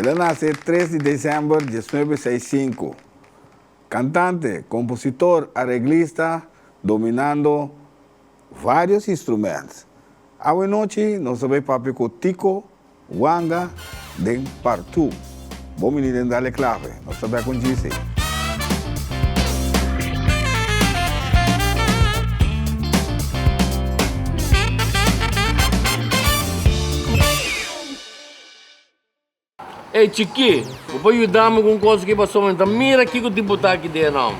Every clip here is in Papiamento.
El a nase tres di desèmber diesnuebe seis sinku. Kantante, kompositor, areglista, dominando vários instrumènt. Awe nochi nos ta bai papia ku Tico Wanga den Partu. Bon bini den Dale Clave. Nos ta bek un djisi. Ey chikí, bo por yuda mi ku un kos aki pasobra mi ta mira kiko tin por ta aki den nan.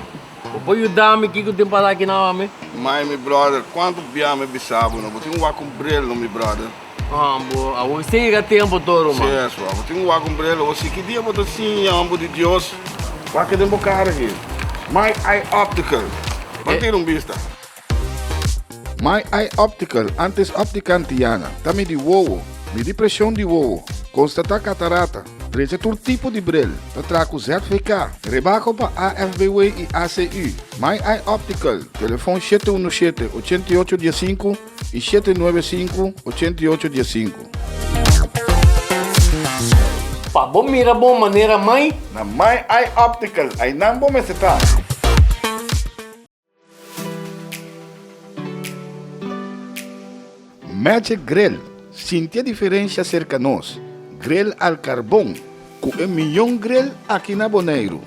Bo por yuda mi kiko tin para aki nan ami? Mai mi brother, kuantu bia mi bisa bo no, bo tin un wak un bril no mi brother. Ah bo, awor sin yega tempo todo ruman. Si eso, bo tin un wak un bril, awor si ki dia bo ta siña homber di Dios? Wak den bo kara aki. My Eye Optical, ban tira un bista. My Eye Optical, antes Optica Antiana, ta midi wowo, midi presion di wowo, constata catarata, drecha tur tipo di bril, ta traha cu ZVK, rebaho pa AFBW y ACU. My Eye Optical, telefon shete uno shete, ochenta i ocho diesinku y shete nuebe sinku, ochenta i ocho diesinku. Pa bo mira bo manera mai. Na My Eye Optical, aynan bo mester ta. Magic Grill, Sinti e diferencia cerca nos. Grill al carbon, cu e miyon grill aki na Boneiru.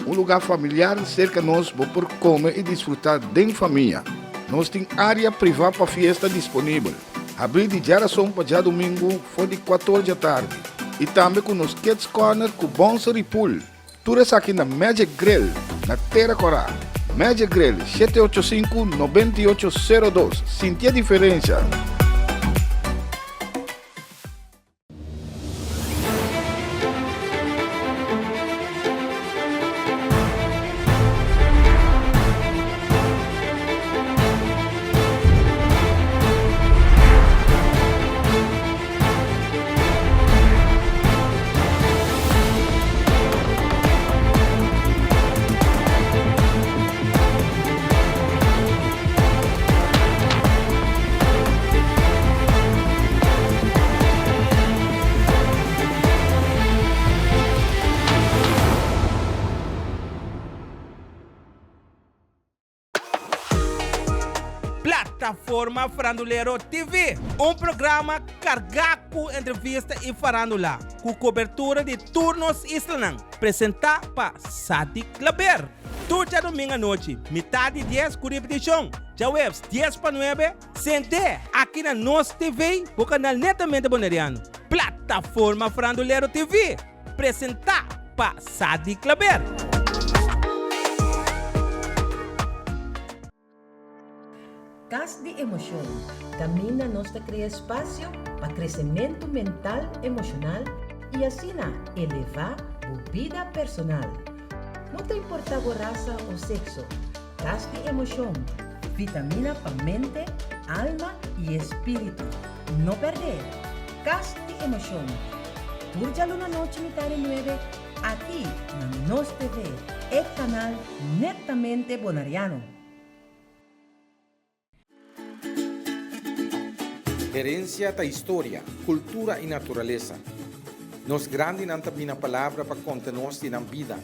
Un lugar familiar cerca nos bo por come y disfruta den famia. Nos tin area priva pa fiesta disponibel. Habri di djarason pa djadumingu for di cuator djatardi. Y tambe cu nos Kids Corner cu bouncer y pool. Tur esaki na Magic Grill na Tera Kòrá. Magic Grill, shete ocho sinku, nobenta i ocho, sero dos. Sinti e diferensha! Plataforma Farandulero TV, un programa kargá ku entrevista i farándula, ku kobertura di tur nos islanan, presentá pa Sadi Klaber. Tur djadumingu anochi, mitá di dies ku ripetishon, djaweps dies pa nuebe, sent'é aki na Nos TV, bo kanal netamente boneriano. Plataforma Farandulero TV, presentá pa Sadi Klaber. Kas di Emoshon, kaminda nos ta krea espasio pa kresementu mental, emoshonal i asina elevá bo bida personal. No ta importá bo rasa o sekso, Kas di Emoshon, vitamina pa mente, alma i espíritu. No pèrdè! Kas di Emoshon, tur djaluna nochi mitá di nuebe aki na Nos TV, e kanal netamente bonariano. Herencia ta historia, cultura y naturalesa. Nos grandinan ta bina palabra pa conta nos di nan bida,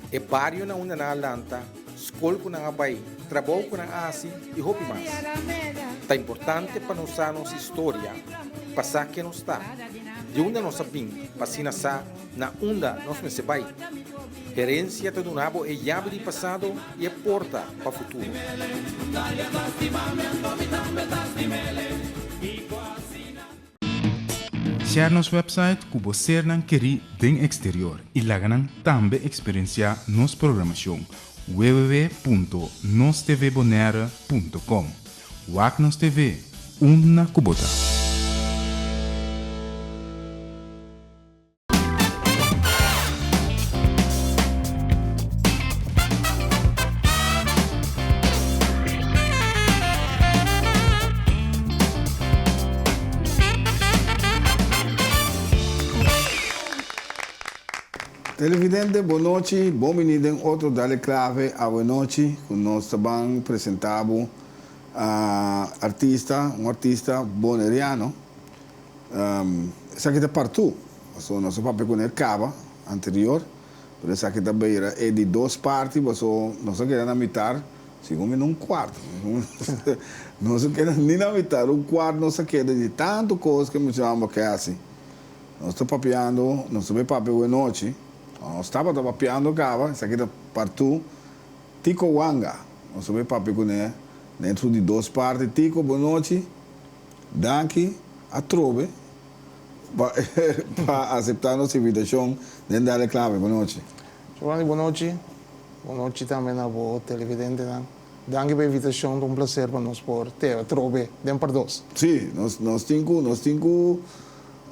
e bario na unda nan a lanta, scol cu nan a bay, trabou cu nan a haci y hopi mas. Ta importante pa nos sa nos historia pa sa ken nos ta, di unda nos a bin pa asina sa na unda nos mester bay. Herencia ta duna bo e yabi di pasado y e porta pa futuro. Share nos website ku bo sernan kerí den eksterior i laga nan tambe eksperensiá nos programashon www.nostvbonaire.com Wak nos TV unda ku bo ta. Televidente bon nochi, bon bini den otro Dale Clave awe nochi cu nos ta ban presenta bo artista, un artista boneriano. Esaki ta partu. Pasobra nos a papia kuné kaba anterior, pero esaki ta bira e di dos parti pasobra nos a keda na mitar, segun mi no un kuart, nos a keda ni na mitar, un kuart nos a keda di tantu kos ku e muchanan ke hasi. Nos ta papiando, nos ta bai papia awe nochi, nos tabata papiando kaba, esaki ta partu Tico Wanga, nos ta bai papia kuné den su di dos parti. Tico, bon nochi, danki atrobe. Pa aseptá nos invitashon den Dale Clave. Bon nochi. Giovanni, bon nochi. Bon nochi tambe na bo televidentenan. Danki pa e invitashon, ta un plaser pa nos por te atrobe den Pardos. Sí, nos nos tin ku nos tin ku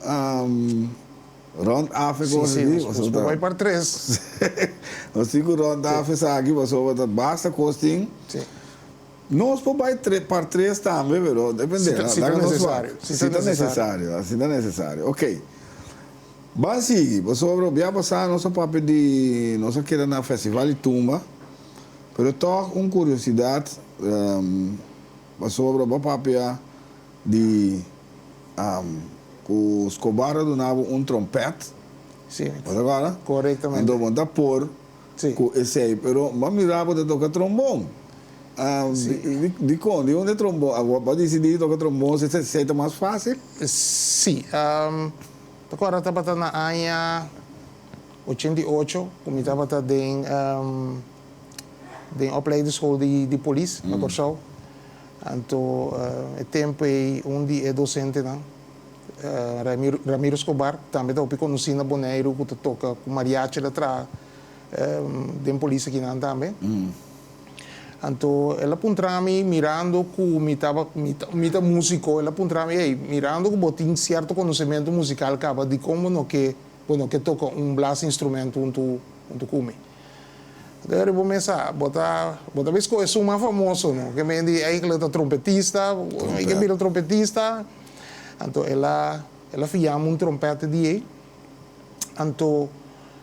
rond af e kos aki. Sí, sí, nos por bai par tres. Nos tin ku rond af esaki pasobra ta basta kos tin. Sí. Nos por bai par tres tambe, pero depende. Si ta necesario. Si ta necesario, si ta necesario. Ok. Ban sigui, pasobra bia pasá nos a papia di, nos a keda na Festival di Tumba, pero tòg un curiosidad, pasobra bo a papia di cu Scobar a duna bo un trompet. Si. Bo ta acorda? Corectamente. Anto bo ta por. Sí. Ku esei, pero bo a mira bo ta toka trombon. Sí. Dikon? Di unda e trombon? Bo a disidí di toka trombon si esei ta mas fásil? Sí. Ta kòrda tabata na aña 88 ku mi tabata den den opleidingsschool di polis na Kòrsou. Anto e tempu ei un di e dosentenan, Ramiro Escobar, tambe ta hopi konosí na Boneiru ku ta toka ku mariachi el a traha den polis akinan tambe. Anto el a puntra mi mirando ku mi taba mi ta músiko, el a puntra mi, ey, mirando ku bo tin sierto konosementu musikal kaba dikon bo no ke bo no ke toka un blaasinstrument huntu huntu ku mi? Anto e riba mesa bo ta bo ta bay skohe esun mas famoso no, ke men di eigenlijk ta trompetista, mi ke bira trompetista. Anto el a el a fiami un trompèt di ei. Anto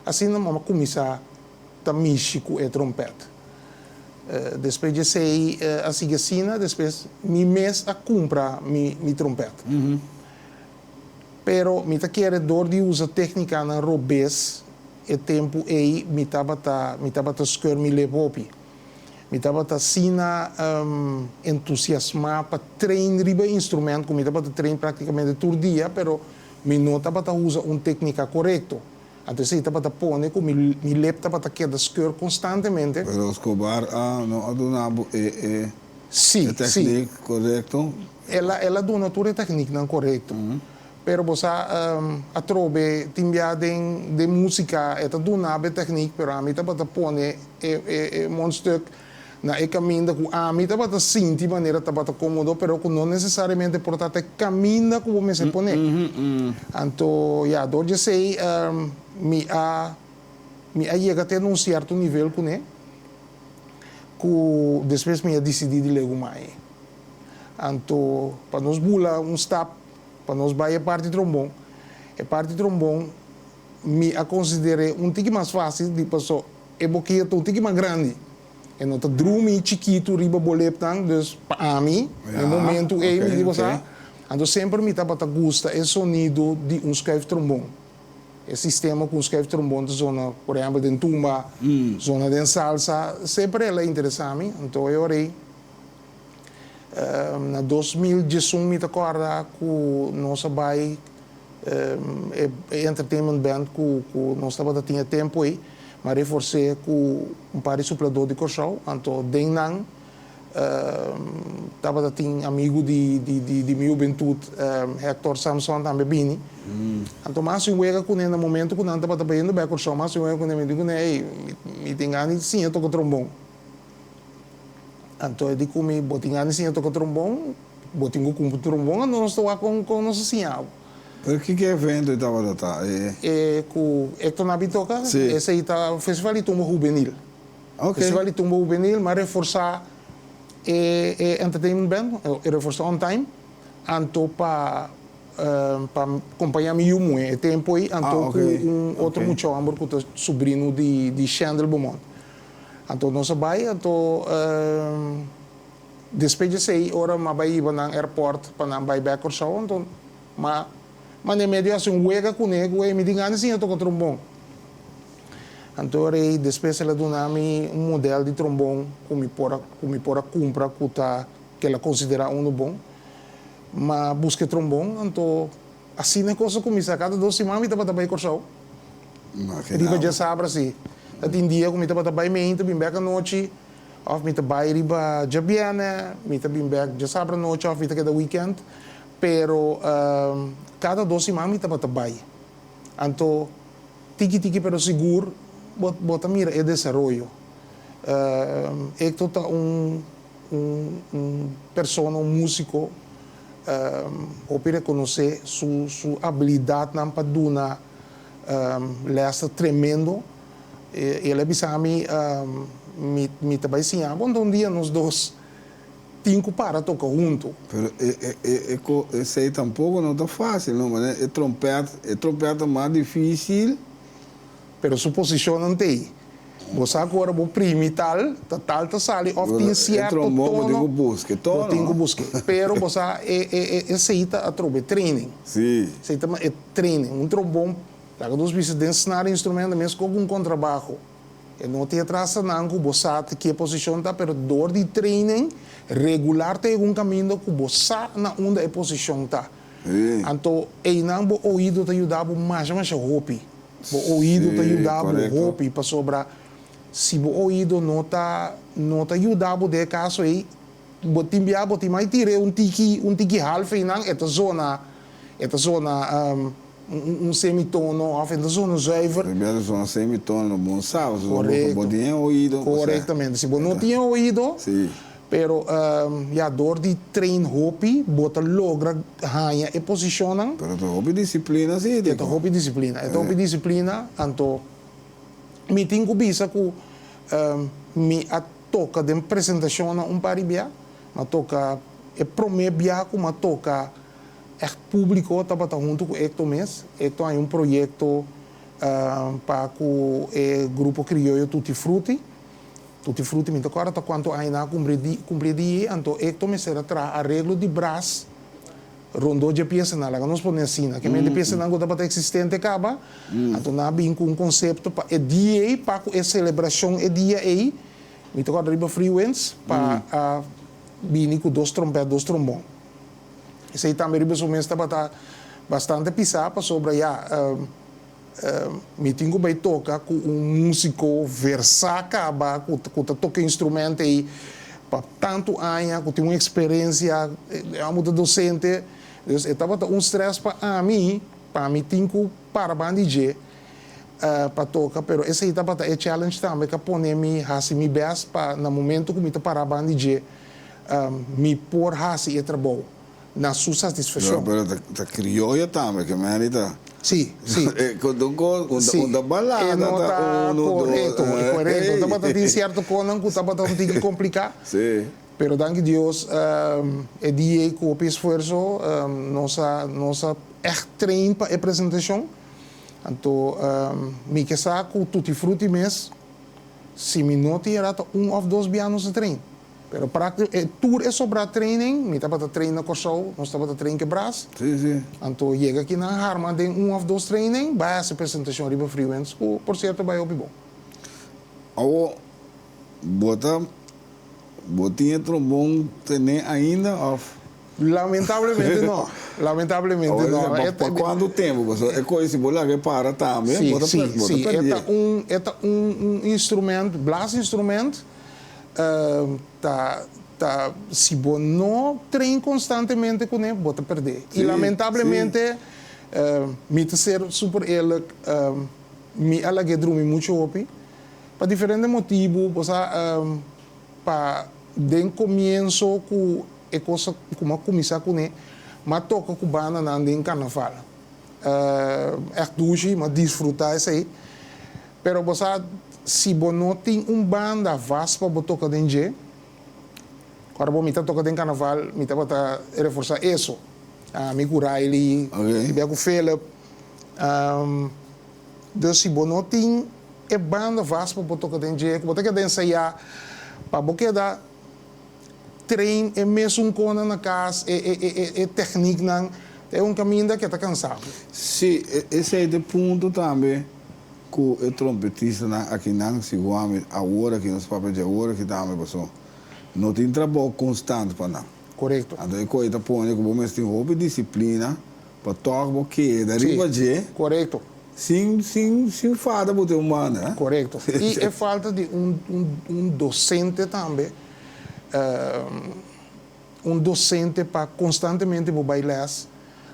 asina mama kuminsá ta mishi ku e trompèt. Despues di esei a sigui asina, despues mi mes a kumpra mi mi trompèt. Pero mi ta kere dor di usa téknikanan robes e tempu ei mi tabata mi tabata skùr mi lep hopi. Mi tabata asina entusiasmá pa train riba e instrument ku mi tabata train práktikamente tur dia, pero mi no tabata usa un téknika korekto. Anto esei tabata pone ku mi mi lep tabata keda skeur konstantemente. Pero Escobar a no a duna bo e e Sí, e sí. teknik korekto? El a el a duna tur e tekniknan korekto. Pero bo sa, atrobe tin bia den den músika e ta duna bo e teknik, pero ami tabata pone e e e mondstuk na e kaminda ku ami tabata sinti manera tabata kómodo, pero ku no nesesariamente por ta ta e kaminda ku bo mester pone. Anto, ya, dor di esei mi a mi a yega te na un sierto nivel kuné ku despues mi a disidí di legumai. Anto, pa nos bula un stap Pa nos bai e parti trombon. E parti trombon mi a konsider'é un tiki mas fásil di paso e bokia ta un tiki mas grandi. E no ta drumi chikitu riba bo lepnan, dus pa ami na e momentu ei mi di bo sa. Anto semper mi tabata gusta e sonido di un skuif trombon. E sistema ku un skuif trombon ta zona, por ehèmpel den tumba, zona den salsa, semper el a interesá mi. Anto e ora ei. Na 2011 mi ta kòrda ku nos a bai e entertainment band ku nos tabata tin e tempu ei, mi a refors'é ku un par di supladó di Kòrsou, anto den nan tabata tin amigu di mi hubentut Hector Samson tambe bini. Anto mi a hasi un wega kuné na momentu ku nan tabata bayendo bai Kòrsou, mi a hasi un wega kuné, mi di kuné, ey, mi tin gana di siña toka trombon. Anto e di ku mi, Bo tin gana di siña toka trombon? Bo tin ku kumpra trombon, anto nos ta wak kon kon nos a siña bo. Pero kiko e evento ei tabata ta? E. E ku Hector Nabi toka, Si. esei ta Festival di Tumba Hubenil. Ok. Festival di Tumba Hubenil, mi a reforsá e e entertainment band, e reforsá on time, anto pa pa kompañá mi yu muhé e tempu ei, anto Ah, ok. ku un otro Ok. mucha hòmber ku ta subrino di di Shendel Beaumont. Anto nos a bai, anto despues di esei ora m'a bai hiba nan airport pa nan bai bek Kòrsou, anto m'a Mane medio hasi un wega kuné ku ei mi tin gana di siña toka trombon. Anto rei despues el a duna mi un model di trombon ku mi por a ku mi por a kumpra ku ta ku el a konsiderá unu bon. M'a buska e trombon anto asina e kos a kuminsá. Kada dos siman mi tabata bai Kòrsou. Riba djasabra si. Ta tin dia ku mi tabata bai meinta bin bèk anochi òf mi ta bai riba djabièrnè mi ta bin bèk djasabra anochi òf mi ta keda wikènt. Pero kada dos siman mi tabata bai. Anto tiki tiki pero sigur bo bo ta mira e desaroyo. Hector ta un un un persona, un musico hopi reconoce su su abilidadnan pa duna les ta tremendo. Y el a bisa mi, mi mi ta bai siña bo anto un dia nos dos tin ku para toka huntu. Pero e e e ko esei tampoko no ta fásil no, manera e trompèt, e trompèt ta mas difísil. Pero su posishonnan t'ei. Bo sa ku ora bo primi tal, ta tal ta sali òf tin E sierto trombon bo tin tono, ku buska e bo tin ku tono. busk'é. Pero bo sa e e e esei ta atrobe training. Sí. Esei ta e training. Un trombon, laga nos bisa den snaar instrumento meskos ku un kontrabaho. E no tin e trastanan ku bo sa ta ke posishon ta, pero dor di training regular ta yega un kaminda ku bo sa na unda e posishon ta. Anto einan bo oido ta yuda bo masha masha hopi. Bo oido ta yuda bo hopi pasobra si bo oido no ta no ta yuda bo den e kaso ei, bo tin bia bo tin mai tira un tiki un tiki half einan e ta zona e ta zona Un semitono of e ta zona zuiver. Primero zona semitono, bo no sa, pasobra bo tin e oido. Correctamente, si bo no tin e oido, pero ya door di train hopi bo ta logra haña e posicionnan. Pero ta hopi disciplina si. E ta hopi disciplina, e ta hopi disciplina, anto mi tin cu bisa cu mi a toca den presentacionnan un par di bia, mi a toca e prome bia cu mi a toca. Echt públiko tabata huntu ku Ecto mes. Ecto haña un proyekto pa ku e grupo krioyo Tutti Frutti. Tutti Frutti mi ta kòrda ta kuantu aña nan a kumpli di kumpli di anto Ecto mester a traha areglo di bras rondó dje piesanan. Laga nos pone asina, ke mente piesanan ku tabata eksistente kaba, anto nan a bin ku un konsepto pa e dia ei, pa ku e selebrashon e dia ei, mi ta kòrda riba Freewinds, pa a bini ku dos trompèt, dos trombòn. Esei tambe riba su mes tabata bastante pisá pasobra ya mi tin ku bai toka ku un músiko versá kaba ku ku ta toka instrumènt ei pa tantu aña, ku tin un eksperensia, e amo ta dosente. Dus e tabata un strès pa ami, pa mi tin ku para ban di dje pa toka, pero esei tabata e challenge tambe ku a pone mi hasi mi bèst pa na momento ku mi ta para ban di dje Mi por hasi e trabou na su satisfaccion. Pero ta crioyo tambe ke meri ta. Si, si. Ku un kos, un ta balada E no ta uno, dos. Korekto, korekto. Tabata tin sierto konan ku tabata un tiki kompliká. Si. Pero danki Dios e dia ei ku hopi esfuerso nos a nos a ègt train pa e presentashon. Anto mi ke sa ku Tutti Frutti mes si mi no tin era ta un òf dos bia nos a train. Pero prakti e tur e sobrá training, mi tabata train na Kòrsou, nos tabata train ke Bras. Sí, sí. Anto yega aki nan harma den un òf dos training, bai hasi presentashon riba Freewinds, ku por sierto bai hopi bon. Awo, bo ta, bo tin e trombon tené ainda òf? Lamentablemente no, lamentablemente no. Awor, pa kuantu tempu? Pasobra e kos si bo laga e para tambe, bo ta Sí, bo ta sí, sí. pèrdí. E ta un, e ta un un instrument, blaasinstrument, Ta ta si bo no train constantemente cune bo ta perde. Y lamentablemente mi ta ser super eerlijk mi a lag'e drumi mucho hopi pa diferente motibu bo sa pa den comienzo cu e cos a cu mi a cuminsa cune mi a toca cu bandanan den carnaval echt dushi mi a disfruta esey. Pero bo sa, si bo no tin un banda vast pa bo toca den dje, ora bo mi ta toca den carnaval, mi tabata reforsa eso. Ami cu Riley, y bia cu Philip. Dus si bo no tin e banda vast pa bo toca den dje, cu bo ta keda ensaya pa bo keda train e mesun conan na cas, e technieknan. Ta e un kaminda ku e ta kansa bo. Sí, esei ta e punto tambe ku e trompetistanan akinan, segun ami, awor aki, nos papia dje awor aki tambe, pasobra no tin trabou konstant pa nan. Korekto. Anto e kos ei ta pone ku bo mester tin hopi disiplina pa tòg bo keda riba dje. Korekto. Sin sin sin fada bo tin un banda, eh? Korekto. I e falta di un un un dosente tambe, un dosente pa konstantemente bo bai lès,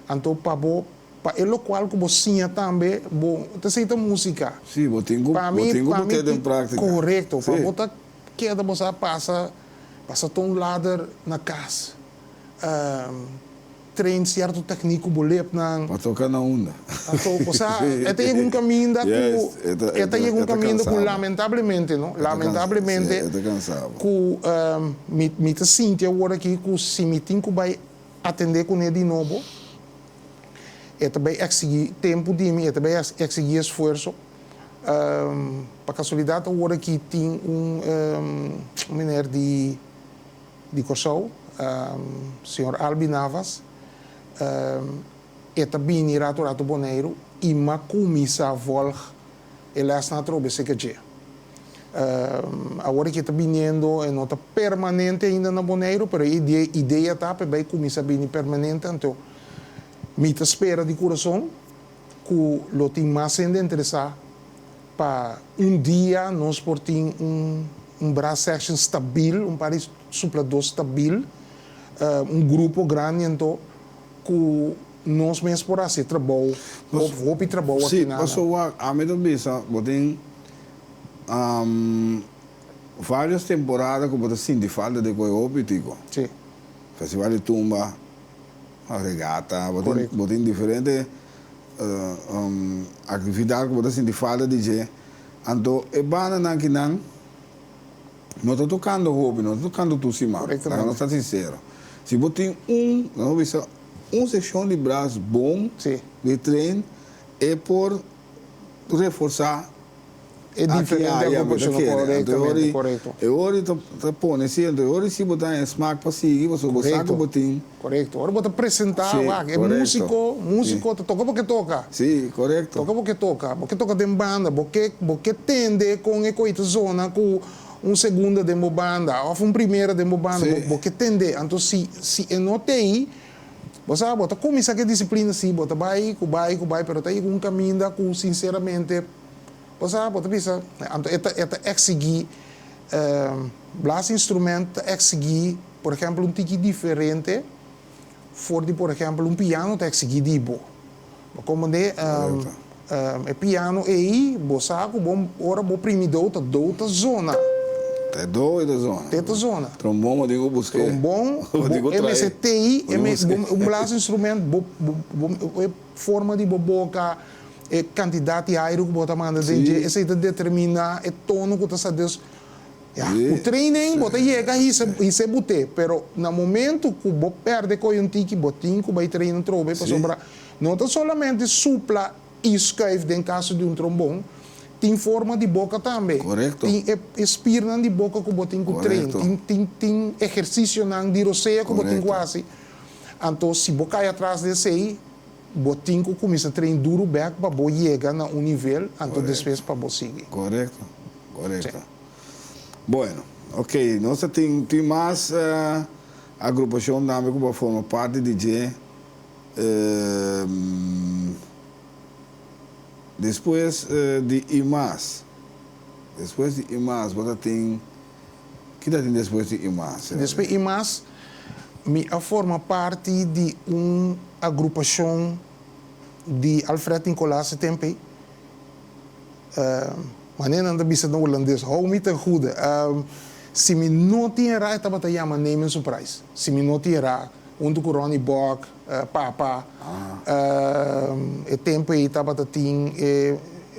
anto pa bo pa e lokual ku bo siña tambe bo ta esei ta músika. Sí, bo tin ku bo tin ku put'é den práktika. Korekto, pa bo ta keda bo sa pasa pasa ta un lader na kas. Train cierto tecniek cu bo lepnan. Pa toca na unda. Anto, osea, e ta yega un caminda cu, e ta yega un caminda cu lamentablemente, no, lamentablemente, cu mi, mi ta sinti awor aki cu si mi tin cu bay atende cune di nobo, e ta bay exigi tempo di mi, e ta bay exigi esfuerso. Pa casualidad awor aki tin un, un meneer di. di Kòrsou, señor Albi Navas, e ta bini ratu ratu Boneiru i m'a kuminsá vòlg e lèsnan atrobe serka dje. Awor e ta biniendo, e no ta permanente ainda na Boneiru, pero e idea ta pa e bai kuminsá bini permanente, anto mi ta spera di kurason ku lo tin mas hende interesá Pa un dia nos por tin un un brass section stabil, un par di supladó stabil, un grupo grandi anto ku nos mes por hasi e trabou, hopi trabou Sí, aki na. pasobra wak, ami ta bisa bo tin varios temporada ku bo ta sinti falta di koe hopi tiko. Sí. Festival di tumba, regata, bo tin bo tin diferente. Actividad cu bo ta sinti falta di dje, anto e bandanan ki nan no ta tocando hopi, no ta tocando tur siman, laga nos ta sincero. Si bo tin un, laga nos bisa, un seccion di bras bon di train, e por reforsa E diferente agrupacion correctamente, correcto. E ora ta pone si, anto e ora si bo ta haña smaak pa sigui, pasobra bo sa cu bo tin. Correcto. Ora bo ta presenta, wak, e musico, musico ta toca bo ke toca. Si, correcto. Toca bo ke toca, bo ke toca den banda, bo ke, bo ke tende con e coy ta zona cu un segunda den bo banda, of un primera den bo banda, bo ke tende. Anto si, si e no t'ey, bo sa, bo ta cuminsa cu e disciplina si, bo ta bay cu bay cu bay, pero ta yega un caminda cu sinceramente. Bo sa, bo ta bisa, anto e ta e ta eksigí blaasinstrument ta eksigí, por ehèmpel, un tiki diferente for di, por ehèmpel, un piano ta eksigí di bo. Bo komprendé? E piano ei, bo sa ku bo ora bo primi do ta do ta zona. Ta e do e ta zona. Te ta zona. Trombon bo tin ku busk'é. Trombon, bo e mester tei, e me un blaasinstrument bo bo e forma di bo boka. E kantidat di airu ku bo ta manda den dje, esei ta determiná e tono ku ta sa. Dus, ya, ku training bo ta yega hisa hisa e but'é, pero na momentu ku bo pèrdè koyo un tiki, bo tin ku bai train atrobe, pasobra no ta solamente supla i skuif den kaso di un trombon, tin forma di boka tambe. Tin e e spirnan di boka ku bo tin ku train, tin tin tin ehersisionan di rosea ku bo tin ku hasi. Anto si bo kai atras di esei, Bo tin ku kuminsá train duru bèk pa bo yega na un nivel, anto despues pa bo sigui. Korekto, korekto. Bueno, ok, nos ta tin tin mas agrupashon tambe ku bo a forma parti di dje. Despues di IMAS, despues di IMAS bo ta tin, ki ta tin despues di IMAS? Despues IMAS Mi a forma parti di un agrupashon di Alfred Nicolaas e tempu ei. Manera nan ta bisa na hulandes, hou mi ten goede. Si mi no tin erá e tabata yama Name and Surprise. Si mi no tin erá, huntu ku Ronnie Bok, Papa. E tempu ei tabata tin e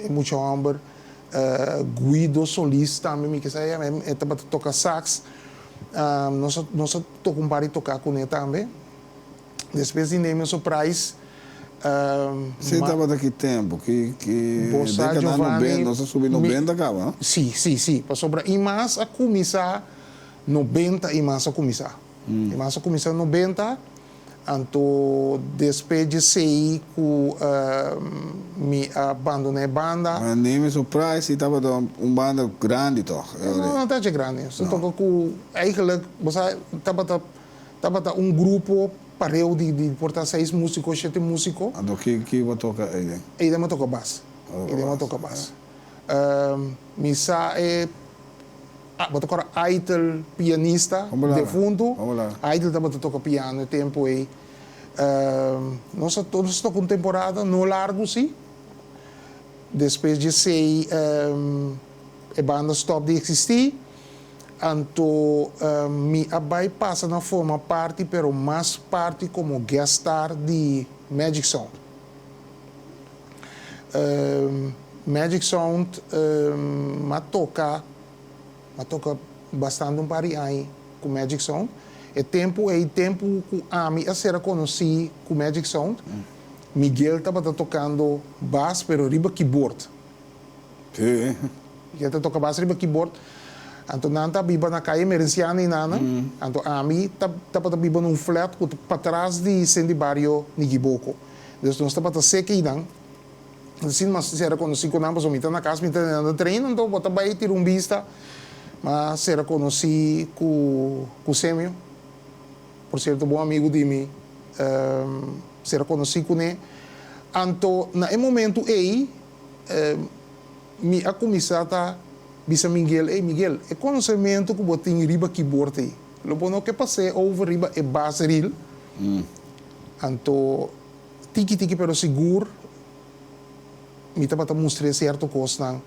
mucha hòmber Guido Solis tambe mi ke sa yama, e tabata toka sax. Nos a nos a toka un par di toká kuné tambe. Despues di Name and Surprise, Si tabata ki tempu? Ki ki Bosa dékada Giovanni, nobenta? Nos a subi mi nobenta kaba, no? Si, si, si. Pasobra Imas a kuminsá nobenta Imas a kuminsá. Imas a kuminsá nobenta. Anto despues dje sei ku mi a bandoná e banda. Ma Name is Surprise si tabata un banda grandi tòg? No, no ta dje grandi. Nos ta toka ku eigenlijk bo sa tabata tabata un grupo pareu di di por ta seis músiko, shete músiko. Anto ki ki bo toka eiden? Eiden mi a toka bas. Eiden mi a toka bas. Mi sa e. Bo ta kòrda Aitel, pianista defuntu? Aitel tabata toka piano e tempu ei. Nos a nos a toka un temporada, no largu si. Despues di esei e banda stòp di eksistí. Anto mi a bai pasa na forma parti, pero mas parti komo guest star di Magic Sound. Magic Sound m'a toka m'a toka bastante un par di aña ku Magic Sound. E tempu ei, tempu ku ami a sera konosí ku Magic Sound, Miguel tabata tokando bas pero riba keyboard. Miguel ta toka bas riba keyboard. Anto nan ta biba na Calle Merenciana einana. Anto ami tabata biba na un flat ku ta patras di Senti Bario Nikiboko. Dus nos tabata seka einan. Sin mas sera konosí ku nan pasobra mi ta na kas mi ta na train anto bo ta bai tira un bista. Ma sera konosí ku ku Semio, por sierto bon amigu di mi, sera konosí kuné. Anto na e momentu ei mi a kuminsá ta bisa Miguel, ey Miguel, e konosementu ku bo tin riba keyboard ei lo bo no ke pas'é over riba e bas ril? Anto tiki tiki pero sigur mi tabata mustr'é sierto kosnan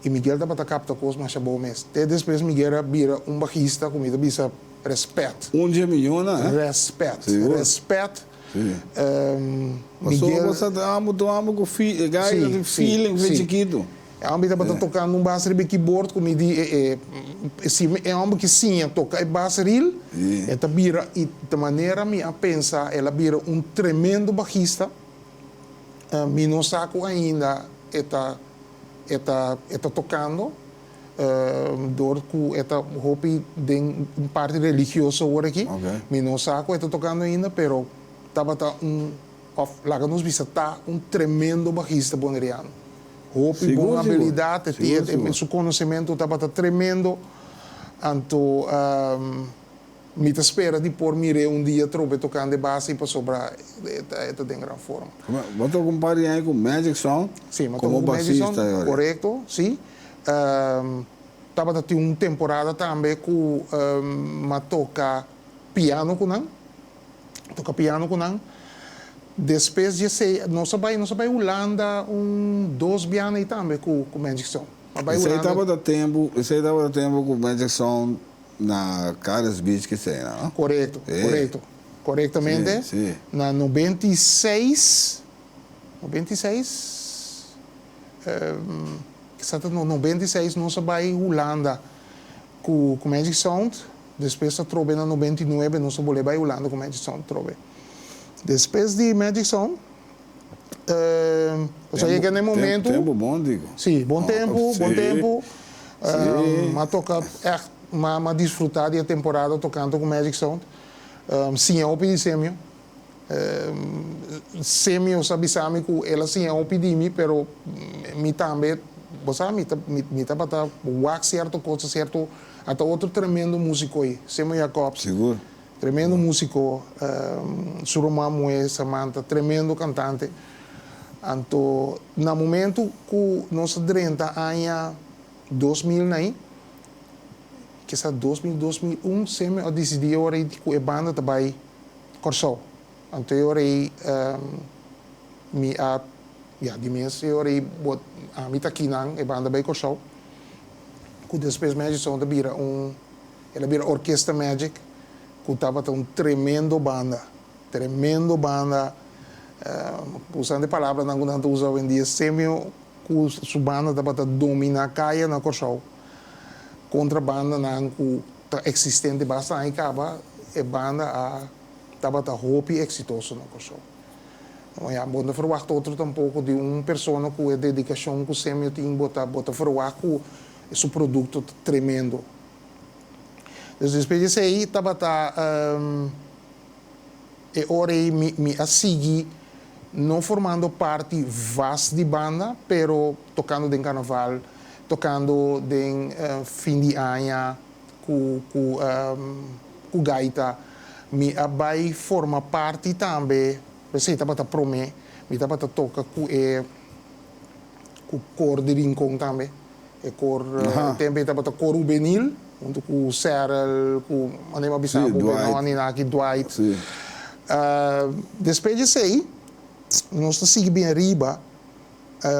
i Miguel tabata kapta kos masha bon mes. Te despues Miguel a bira un bajista ku mi ta bisa rèspèt. Un dje miñona, eh? Rèspèt, Sigur. rèspèt. Si. Pasobra Miguel. bo sa ta amo ta amo ku fi, e gai Si, ta tin si, feeling fe si. chikitu. E homber tabata tokando un bas riba e keyboard ku mi di e e si e homber ki siña toka e bas ril e ta bira i ta manera mi a pensa el a bira un tremendo bajista mi no sa ku ainda e ta e ta e ta tokando dor ku e ta hopi den un parti religioso awor aki mi no sa ku e ta tokando ainda pero tabata un Of laga nos bisa ta un tremendo bajista boneriano. Hopi bon abilidad, e tin, su konosementu tabata tremendo. Anto mi ta spera di por mir'é un dia trobe tokando e bas ei pasobra e ta den gran forma. Bo a toka un par di aña ku Magic Sound komo basista e ora? Korekto, si. Tabata tin un temporada tambe ku m'a toka piano ku nan. Toka piano ku nan. Despues di esei nos a bai nos a bai Hulanda un dos biaha ei tambe ku ku Magic Sound. A bai Esei Hulanda. tabata tempu esei tabata tempu ku Magic Sound na Carles Beach kisei no? Korekto, korekto. Korektamente. Si, si. Na 96, 96, kisas ta 96 nos a bai Hulanda ku ku Magic Sound. Despues atrobe na 99 nos a bolé bai Hulanda ku Magic Sound atrobe. Despues di Magic Sound, nos a yega na e momento. Tempu bon digo. Si, bon tempu, bon tempu. M'a toka ègt, m'a disfrutá di e temporada tokando ku Magic Sound. Siña hopi di Semio. Semio sa bisa mi ku el a siña hopi di mi, pero mi tambe, bo sa, mi ta mi tabata wak sierto kos, sierto, ata otro tremendo músiko ei, Semio Jacobs. Sigur. Tremendo músiko, su ruman muhé Samantha, tremendo kantante. Anto na momento ku nos a drenta aña 2000 na ei, kisas 2000, 2001, Semio a disidí ora ei ku e banda ta bai Kòrsou. Anto e ora ei mi a, ya, di mes e ora ei bo, ami ta akinan, e banda bai Kòrsou, ku despues Magic Sound a bira un, el a bira Orkesta Magic, ku tabata un tremendo banda, tremendo banda, usando e palabranan ku nan ta usa awendia, Semio ku su banda tabata dominá kaya na Kòrsou kontra bandanan ku Ta existente basta aña caba e banda a tabata hopi exitoso na Kòrsou. No ya bo no ta verwacht otro tampoco di un persona cu e dedicacion cu Semio tin bo ta bo ta verwacht cu su producto ta tremendo. Dus despues di esey tabata. E ora ei mi mi a sigui no formando parti vast di banda, pero tocando den carnaval, tocando den fin di aña cu cu cu gaita. Mi a bay forma parti tambe, esey tabata prome, mi tabata toca cu e cu cor di Rincon tambe. E kor tempu ei tabata kor hubenil huntu ku Serrel ku manera mi a bisa ku Benoni nan aki Dwight. Despues di esei nos ta sigui bin ariba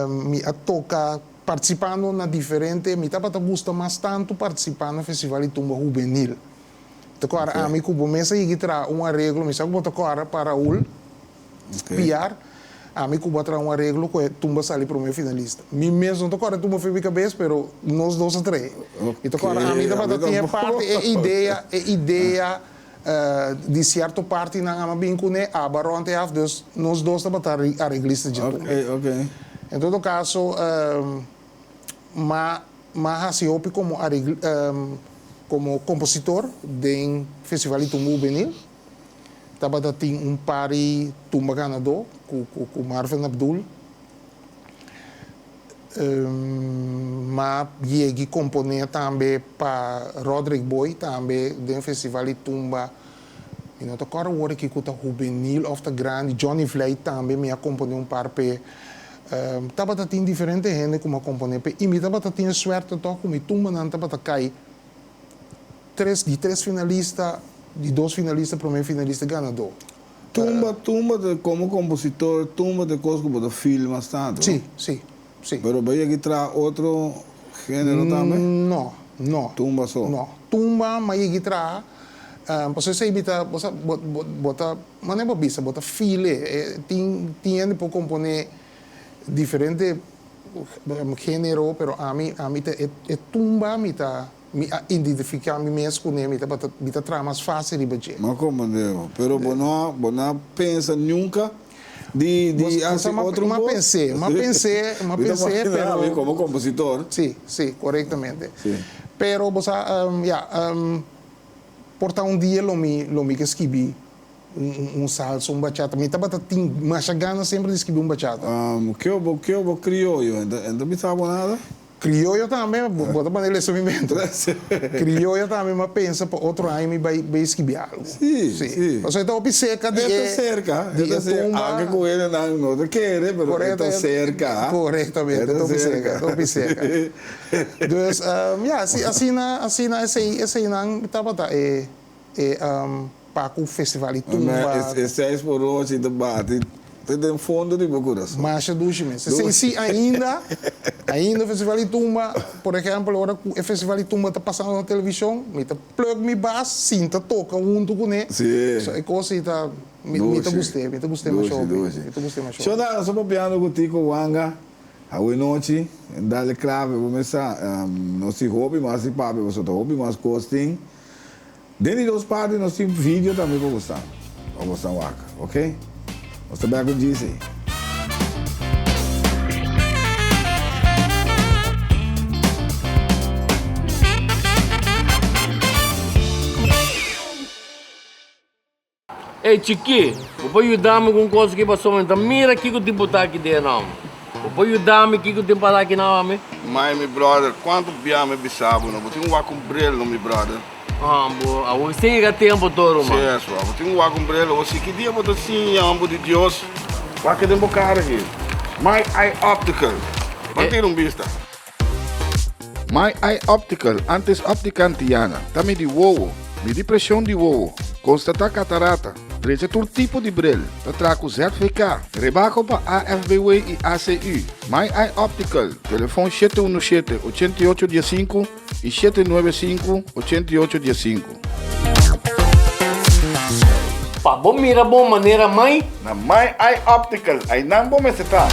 mi a toka partisipando na diferente mi tabata gusta mas tantu partisipa na festival di tumba hubenil. Ta kòrda ami ku bo mes a yegi traha un areglo mi sa ku bo ta kòrda pa Raul. Piar, ami ku bo a traha un areglo ku e tumba sali prome finalista. Mi mes no ta kòrda e tumba for mi kabes, pero nos dos a trae. Mi ta kòrda ami tabata tin e parti, e idea, e idea di sierto partinan ami a bin kuné, aba rònt e af, dus nos dos tabata areglista dje tumba. En todo kaso, m'a m'a hasi hopi komo aregl komo kompositor den Festival di Tumba Hubenil. Tabata tin un par di tumba ganadó ku ku Marvin Abdul. M'a yegi komponé tambe pa Roderick Boy tambe den festival di tumba. Mi no ta kòrda awor aki ku ta hubenil òf ta grandi. Johnny Vlijt tambe mi a komponé un par p'e. Tabata tin diferente hende ku m'a komponé p'e i mi tabata tin e suerte tòg ku mi tumbanan tabata kai. Tres di tres finalista, di dos finalista prome finalista ganadó. Tumba, tumba ta komo kompositor, tumba ta e kos ku bo ta feel mas tantu, no? Si, si, si. Pero bo yegi traha otro género tambe? No, no. Tumba so? No. Tumba mi a yegi traha, pasobra esei mi ta, bo sa, bo, bo, bo ta, manera bo a bisa, bo ta feel e. Tin, tin hende por komponé diferente género, pero ami, ami ta e, e tumba mi ta. Mi a identifiká mi mes kuné, mi tabata, mi ta traha mas fásil riba dje. M'a komprendé bo. Pero bo no a, bo no a pensa nunka di, di hasi otro M'a kos? pens'é, m'a pens'é, m'a pens'é, Mi ta pero. imaginá mi komo kompositor. Sí, sí, korektamente. Sí. Pero bo sa, ya, por ta un dia lo mi, lo mi ke skibi un, un salsa, un bachata. Mi tabata tin masha gana semper di skibi un bachata. Ke bo, ke bo krioyo? E ta bisa bo nada? Crioyo tambe, bo ta pone leso mi mente. Crioyo tambe m'a pensa pa otro aña mi bai bai skibi algo. Sí, sí. Pasobra e ta hopi cerca di e. E ta cerca, di e tumba. Aunke cu hendenan no ta kere, pero e ta cerca. Correctamente, e ta hopi cerca, e ta hopi cerca. Dus, ya, asina, asina esey, eseynan tabata e, e Pa ku festival di tumba. E seis por ocho ta bati te den fondo di bo kurason. Masha dushi mes. Esei si ainda, ainda festival di tumba, por ehempel ora ku e festival di tumba ta pasando na televishon, mi ta plug mi bas, sinta toka huntu kuné. Si. So e kos ei ta, mi mi ta gust'é, mi ta gust'é masha hopi. Dushi, dushi. Mi ta gust'é masha hopi. Shonda, nos ta papiando ku Tico Wanga awe nochi, dale clave bo mes sa, nos tin hopi mas di papia pasobra ta hopi mas kos tin. Den di dos parti nos tin video tambe pa bo sta pa bo sta wak ok nos ta bek ku GC. Ey chikí, bo por yuda mi ku un kos aki pasobra mi ta mira kiko tin por ta aki den nan. Bo por yuda mi kiko tin para aki nan ami? Mai mi brother, kuantu bia mi bisa bo no, bo tin wak un bril no mi brother. Ah bo, awor sin yega tempo todo ruman. Si es bo, bo tin wak un bril, awor si ki dia bo ta siña homber di Dios? Wak den bo kara aki. My Eye Optical, ban tira un bista. My Eye Optical, antes Optica Antiana, ta midi wowo, midi presion di wowo, constata catarata, drecha tur tipo di bril, ta traha cu ZVK, rebaho pa AFBW y ACU. My Eye Optical, telefon 717 88 15 y 795 88 15. Pa bo mira bo manera mai. Na My Eye Optical, aynan bo mester ta.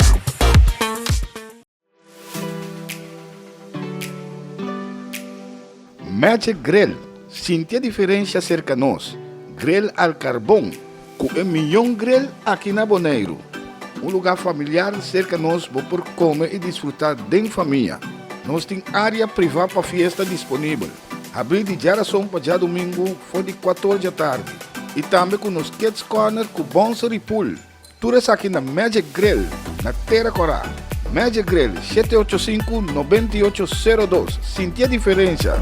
Magic Grill, Sinti e diferencia cerca nos. Grill al carbon, cu e miyon grill aki na Boneiru. Un lugar familiar cerca nos bo por come y disfruta den famia. Nos tin area priva pa fiesta disponibel. Habri di djarason pa djadumingu for di cuator djatardi. I tambe ku nos Kids Corner ku bouncer i pool. Tur esaki na Magic Grill na Tera Kòrá. Magic Grill, 785 9802. Sinti e diferensha!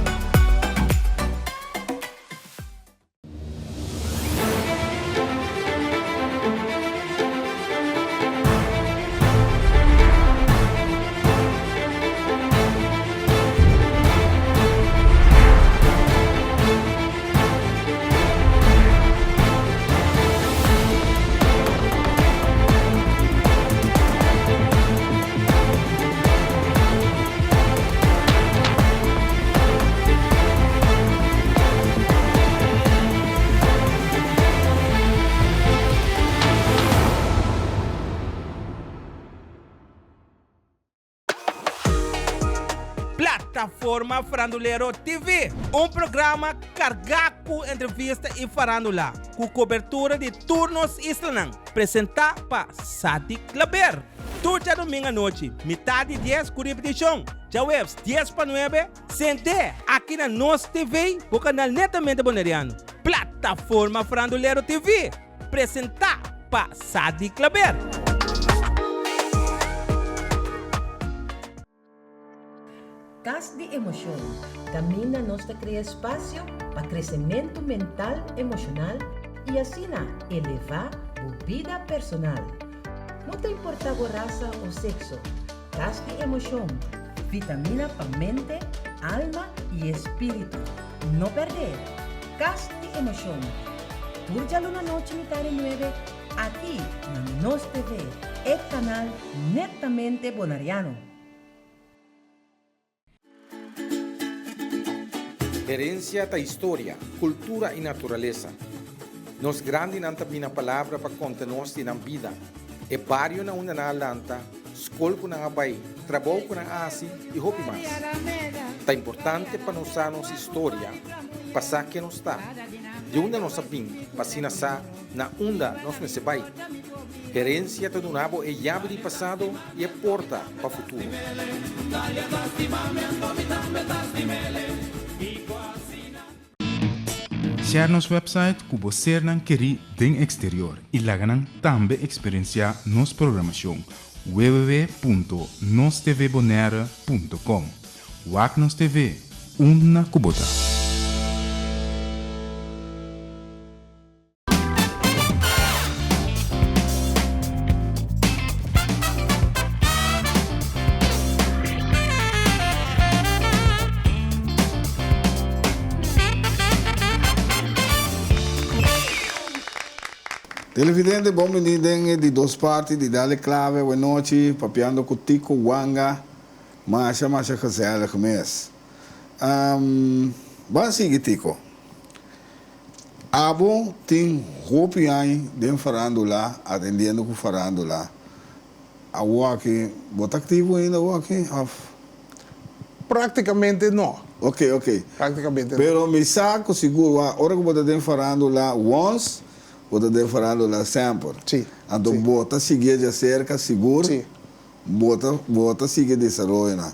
Plataforma Farandulero TV, un programa kargá ku entrevista i farándula, ku kobertura di tur nos islanan, presentá pa Sadik Klaber. Tur djadumingu anochi, mitá di dies ku ripetishon, djaweps dies pa nuebe, sent'é aki na Nos TV, bo kanal netamente boneriano. Plataforma Farandulero TV, presentá pa Sadi Klaber. Kas di Emoshon, kaminda nos ta krea espasio pa kresementu mental, emoshonal i asina elevá bo bida personal. No ta importá bo rasa o sekso, Kas di Emoshon, vitamina pa mente, alma i espíritu. No pèrdè! Kas di Emoshon, tur djaluna nochi mitá di nuebe aki na Nos TV, e kanal netamente bonariano. Herencia ta historia, cultura y naturalesa. Nos grandinan ta bina palabra pa conta nos di nan bida, e bario na unda nan a lanta, skol ku nan a bai, trabou ku nan a hasi i hopi mas. Ta importante pa nos sa nos historia pa sa ken nos ta, di unda nos a bin pa asina sa na unda nos mester bai. Herensia ta duna bo e yabi di pasado i e porta pa futuro. Share nos website ku bo sernan kerí den eksterior i laga nan tambe eksperensiá nos programashon www.nostvbonaire.com. Wak nos TV unda ku bo ta. Televidente bon bini den e di dos parti di Dale Clave awenochi papiando cu Tico Wanga masha masha gezellig mes. Ban sigui Tico. Abo tin hopi añ den farandula atendiendo cu farandula. Awoaki bo ta activo ainda awoaki of? Practicamente no. Ok, ok. Practicamente no. Pero mi sa cu sigur wa ora cu bo ta den farandula once, bo ta den farandula semper. Si. Anto Si. bo ta sigui djacerca sigur. Si. Bo ta bo ta sigui desaroyonan.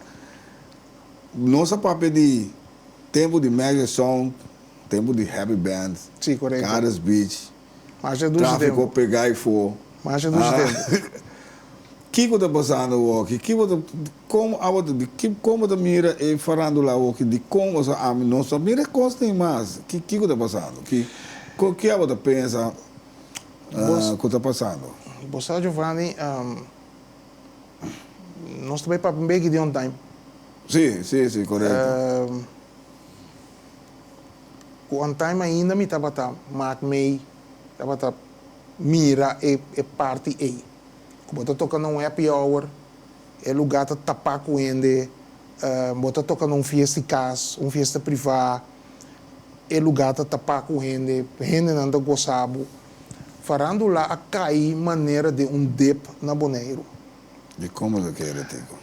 Nos a papia di tempu di Magic Sound, tempu di Happy Band, Sí, korekto. Karis Beach, Masha dushi Trafiko tempu. Pegá Ifo. Masha dushi tempu. Kiko ta pasando awoki? Ki bo ta, kon abo ta, di ki, kon bo ta mira e farandula awoki? Di kon, osea ami no sa mira e kosnan mas. Ki, kiko ta pasando? Ki, ko, ki abo ta pensa Bos, ku ta pasando? bo sa Giovanni, Nos ta bai papia un beki di on time. Sí, sí, sí, korekto. Ku on time ainda mi tabata mak mei, tabata mira e e parti ei. Ku bo ta toka na un happy hour, e lugá ta tapá ku hende, bo ta toka na un fiesta di kas, un fiesta privá, e lugá ta tapá ku hende, hendenan ta gosa bo. Farándula a kai manera den un dip na Boneiru. Di kon bo ta kere, Tico?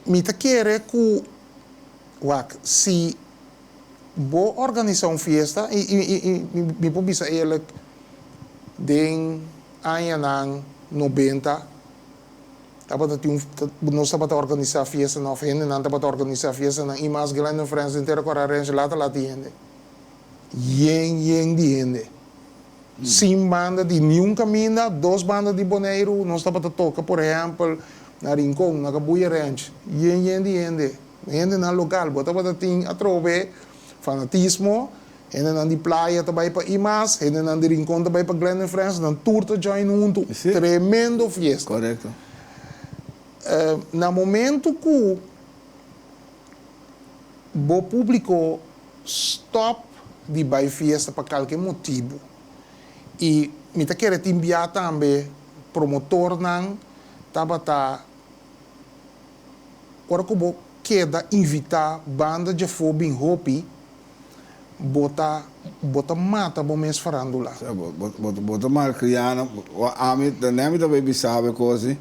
Mi ta kere ku, wak, si bo organisá un fiesta, i i i mi por bisa eerlijk, den añanan nobenta tabata tin un, nos tabata organisá fiestanan òf hendenan tabata organisá fiestanan i mas Glendon Friends den Tera Kòrá Ranch lata lati hende. Yen yen di hende. Sin banda di niun kaminda, dos banda di Boneiru, nos tabata toka por ehèmpel na Rincon, na Kabuya Ranch, yen yen di hende, hendenan lokal. Bo tabata tin atrobe fanatismo, hendenan di Playa ta bai pa Imas, hendenan di Rincon ta bai pa Glen and Friends, nan tur ta join huntu. Tremendo fiesta. Korekto. Na momento ku bo públiko stòp di bai fiesta pa kalke motibu i mi ta kere tin bia tambe promotornan tabata ora ku bo keda invitá banda djafó bin hopi bo ta bo ta mata bo mes farándula. Bo ta malkriá nan. Ami ta nèt mi ta bai bisa bo e kos ei.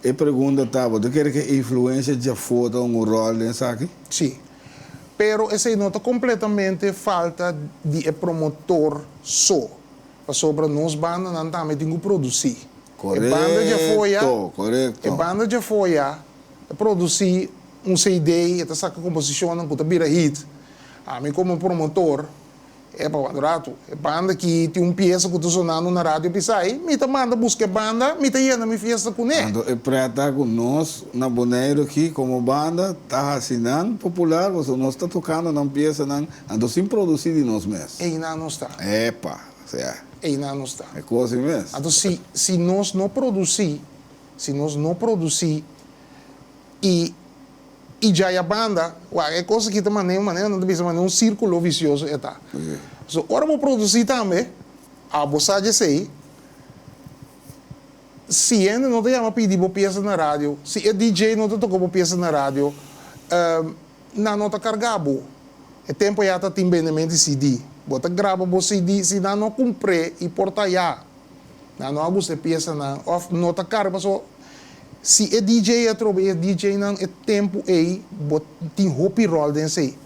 E pregunta ta, bo ta kere ku e influensia djafó ta un ròl den esaki? Sí. Pero esei no ta completamente falta di e promotor so, pasobra nos bandanan tambe tin cu produci. E banda djafoya, Corecto, corecto. e banda djafoya ta produci un CD, e ta saca composicionnan cu ta bira hit. Ami como promotor Epa, wak un ratu. E banda ki tin un piesa ku ta sonando na radio Pisai, mi ta manda buska e banda, mi ta yena mi fiesta kuné. Anto e pret ta ku nos na Boneiru aki komo banda ta hasi nan popular pasobra nos ta tokando nan piesanan anto sin produsí di nos mes. Einan nos ta. Epa, sea. Einan nos ta. E kos ei mes. Anto si si nos no produsí, si nos no produsí i. I djaya banda, wak, e kos aki ta manera un manera nan ta bisa manera un sirkulo visioso e ta. So ora bo produsí tambe, abo sa djesei, si hende no ta yama pidi bo piesa na radio, si e DJ no ta toka bo piesa na radio, nan no ta karga bo. E tempu ya ta tin bendemento di CD. Bo ta graba bo CD, si nan no kumpr'é i por ta ya. Nan no a gusta e piesanan of no ta karo paso si e DJ atrobe e DJ nan e tempu ei bo tin hopi rol den esei.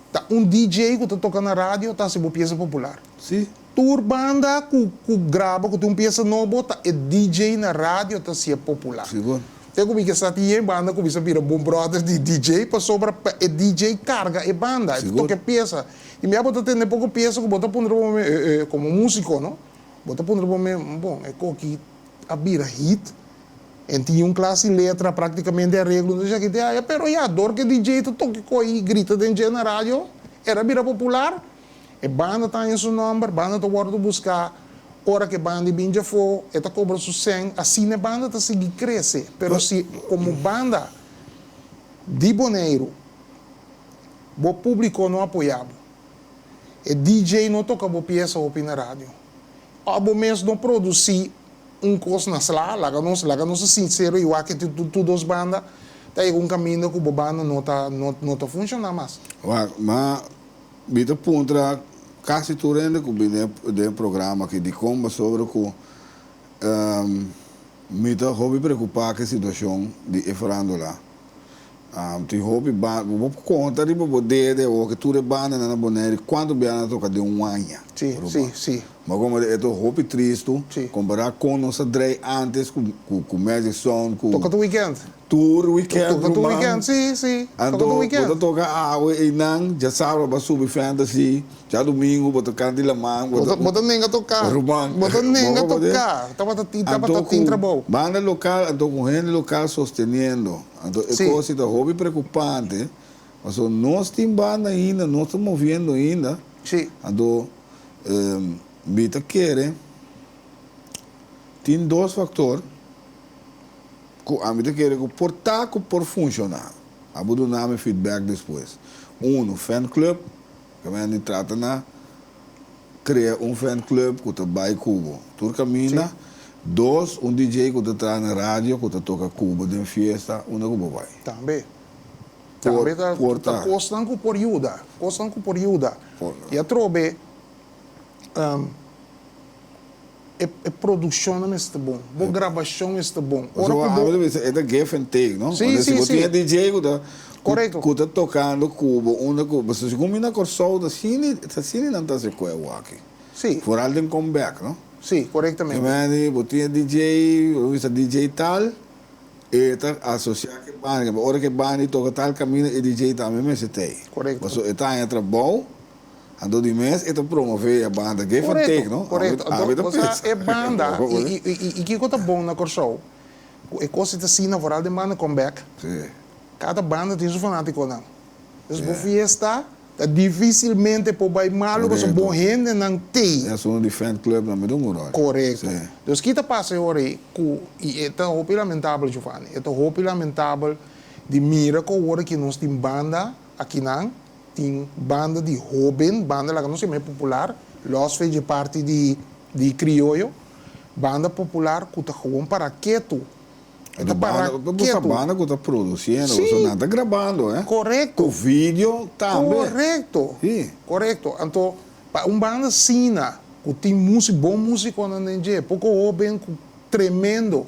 Ta un DJ ku ta toka na radio ta hasi bo piesa popular. Si. Tur banda ku ku graba ku tin un piesa nobo ta e DJ na radio ta hasié popular. Sigur. Te ku mi ke sa tin yen banda ku bisa bira bon brother di DJ pasobra pa e DJ karga e banda e ta toka e piesa. I mi a bo ta tende poko piesa ku bo ta puntra bo mes e e komo musiko no. Bo ta puntra bo mes, bon, e koki a bira hit, en tin un klas di letra, praktikamente areglo, no esaki te aya, pero ya, dor ku e DJ ta toka e koi i grita den dje na radio, el a bira popular, e banda ta haña su nòmber, banda ta wòrdu buská, ora ku e banda bin djafó, e ta kobra su sèn, asina e banda ta sigui krese, pero si komo banda di Boneiru, bo públiko no apoyá bo. E DJ no toka bo piesa hopi na radio. Òf bo mes no produsí un kos na sla, laga nos laga nos ta sinsero i wak ke tur dos banda ta yega un kaminda ku bo banda no ta no ta funshoná mas. Wak, ma mi ta puntra kasi tur hende ku bini den e programa aki dikon pasobra ku mi ta hopi preokupá ku e situashon di e farándula. Tin hopi banda, bo por konta riba bo dede awor ke tur e bandanan na Boneiru kuantu bia nan a toka den un aña. Sí, sí, sí. Ma komo e ta hopi tristu Sí. kompará kon nos a drei antes ku ku Magic Sound ku. Toka tur weekend. Tur weekend Toka tur ruman. weekend, sí, sí. Toka Anto tur bo weekend. ta toka awe einan, djasabra bo a subi Fantasy. Djadumingu bo ta kanta di laman, bo ta. Bo ta nenga toká. Ruman. Bo ta nenga toká. Tabata tin, tabata tin trabou. Anto ku banda lokal, anto ku hende lokal sosteniendo. Anto e kos si ta hopi preokupante, pasobra nos tin banda ainda, nos ta moviendo ainda. Si. Anto mi ta kere tin dos faktor ku ami ta kere ku por ta ku por funshoná. Abo duna mi feedback despues. Uno, fan club. Kaminda di trata na krea un fan club ku ta bai ku bo tur kaminda. Dos, un DJ ku ta traha na radio ku ta toka ku bo den fiesta unda ku bo bai. Tambe. Tambe ta ta kosnan ku por yuda. Kosnan ku por yuda. I atrobe e e produkshonnan mester bon. Bo grabashon mester bon. Ora ku bo. E ta give and take, no? Sí, sí, si bo sí. tin e DJ ku ta Korekto. ku ta tokando ku bo unda ku bo. Segun mi na Kòrsou ta asina ta asina nan ta hasi ku e awaki. Sí. Foral den come back, no? Sí, korektamente. Te bo tin e DJ, bo bisa DJ tal, e ta asosiá ku e banda. Ora ku e banda toka tal kaminda e DJ tambe mester ta ei. Korekto. Pasobra e ta haña trabou. Anto di mes e ta promove e banda. Give and take, no? Korekto, Ami anto ta bo sa pensa. e banda i i i kiko ta bon na Kòrsou ku e kos ta asina vooral den banda comeback. Si. Kada banda tin su fanatikonan. Dus bo fiesta ta dificilmente por bai malo pasobra bo hendenan tei. E asuntu di fan club nan mi ta un ròl. Korekto. Dus ki ta pasa e ora ei ku i e ta hopi lamentabel Giovanni, e ta hopi lamentabel di mira ku awor aki nos tin banda akinan, tin banda di hoben, banda laga nos yama e popular, los fe dje parti di di krioyo, banda popular ku ta gewoon para ketu. E ta para Bo ta ketu. banda ku ta produsiendo, Sí. pasobra nan ta grabando, eh. Korekto. Ku video tambe. Korekto. Sí. Korekto. Anto, pa un banda asina, ku tin músiko, bon músikonan den dje, poko hóben ku tremendo.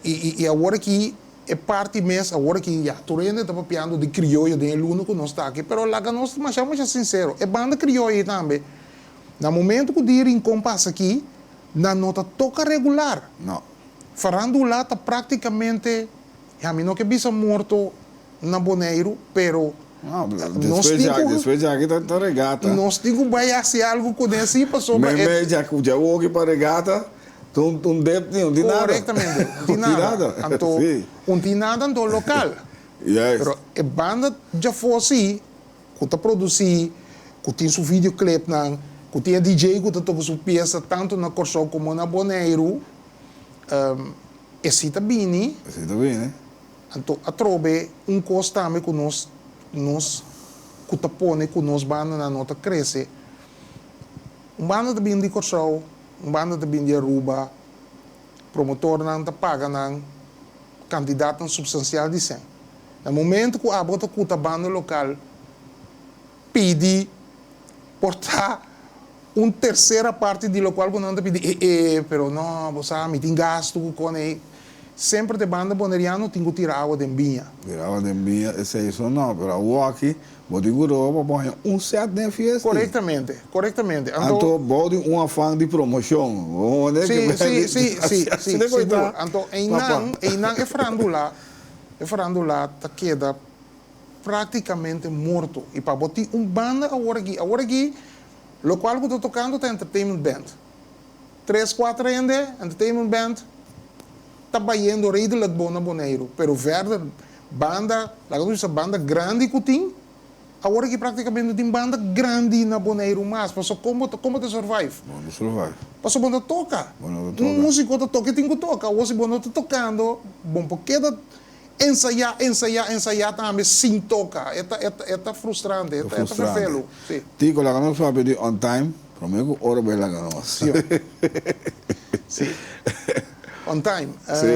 I, i, i awor aki e parti mes, awor aki ya, tur hende ta papiando di krioyo den e luna ku nos ta aki, pero laga nos masha masha sinsero, e banda krioyo ei tambe, na momento ku di Rincon pasa aki, nan no ta toka regular. No. Farandula ta praktikamente, ya mi no ke bisa morto na Boneiru, pero nos tin ku. Despues djaki ta regata. Nos tin ku bai hasi algu kuné si pasobra e. Meimei djaki djawoki pa regata ta un dep ni un tin nada. Korektamente, un tin nada. Anto un tin nada anto lokal. Pero e banda djafó si ku ta produsí, ku tin su videoclipnan, ku tin e DJ ku ta toka su piesa tantu na Kòrsou komo na Boneiru, e si ta bini. E si ta bini. Anto atrobe un kos tambe ku nos nos ku ta pone ku nos bandanan no ta krese. Un banda ta bini di Kòrsou, un banda ta bini di Aruba, promotornan ta paga nan kantidatnan supstansial di sèn. Na momento ku abo ta kuta banda lokal pidi por ta un tersera parti di lokual ku nan ta pidi, e e, pero no, bo sa, mi tin gastu ku kone ei. Semper te banda boneriano tin ku tira awa den biña. Tira awa den biña, esei so no, pero awoki bo tin ku roba pa bo haña un sèt den e fiesta. Korektamente, korektamente. Anto Anto bo tin un afan di promoshon, bo hone Sí, ke sí, sí, sí, sí, asina ku sigur. ta, Anto papa. einan, einan e farandula, e farandula ta keda práktikamente morto. I pa bo tin un banda awor aki, awor aki lokual ku ta tokando ta entertainment band. Tres kuater hende, entertainment band, ta bayendo redelijk bon na Boneiru, pero verder banda, laga nos bisa banda grandi ku tin, awor aki práktikamente no tin banda grandi na Boneiru mas, pasobra kon bo ta kon bo ta survive? Bo no survive. Pasobra bo no ta toka. Bo no ta toka. Un músiko ta toka e tin ku toka, awor si bo no ta tokando, bo por keda Ensayá, ensayá, ensayá tambe sin toka. E ta, e ta, e ta frustrante, e ta, e ta ferfelu. Si. Tico, laga nos papia di on time, prome cu ora bay laga nos. Si. Si. On time. Si.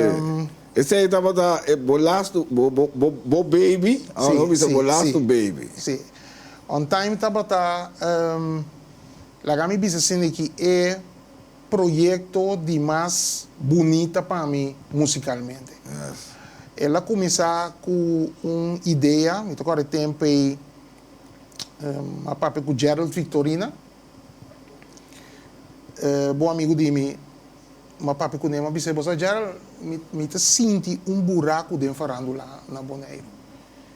Esey tabata e bo lastu, bo, bo, bo, bo baby, Si, nos bisa si, bo lastu si. baby. Si. On time tabata, laga mi bisa asina ki e proyekto di mas bunita pa mi musikalmente. El a kuminsá ku un idea, mi ta kòrda e tempu ei a papia ku Gerald Victorina, bon amigu di mi, mi a papia kuné, mi a bisa, bo sa Gerald, mi ta sinti un buraku den farandula na Boneiru.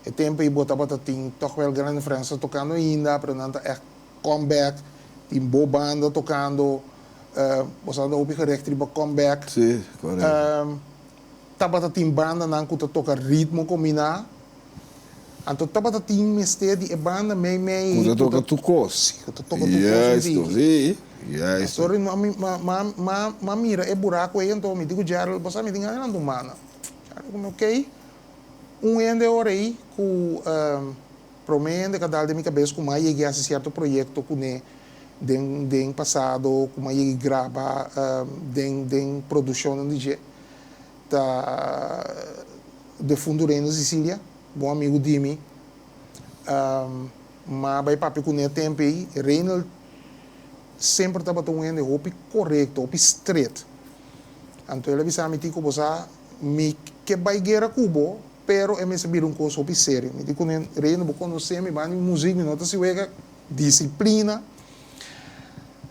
E tempu ei bo tabata tin tòg wèl Grande Frens ta tokando ainda, pero nan ta ègt Come back, tin bo banda tocando, bo sa ta hopi gericht riba come back. Sí, correcto. Tabata tin bandanan cu ta toca ritmo combina, anto tabata tin mester di e banda mei mei. Cu ta toca tur cos. Sí, cu ta toca tur cos. Juisto, sí, juisto. Sorry, ma mira e buraco ey, anto mi di cu Gerald, bo sa mi tin gana di lanta un banda. Gerald cu mi, ok, un hende ora ey cu. Promé hende ka dal den mi kabes ku mi a yegi hasi sierto proyekto kuné den den pasado, ku mi a yegi graba den den produkshonnan di dje, ta defuntu Reino Sicilia, bon amigu di mi. Mi a bai papia kuné tempu ei. Reinald semper tabata un hende hopi korekto, hopi stret. Anto el a bisa mi, Tico, bo sa mi ke bai guera ku bo, Pero e mester bira un kos hopi serio. Mi di ku nan, Reino, bo konosé mi, banda di muzik, mi no ta si wega, disiplina.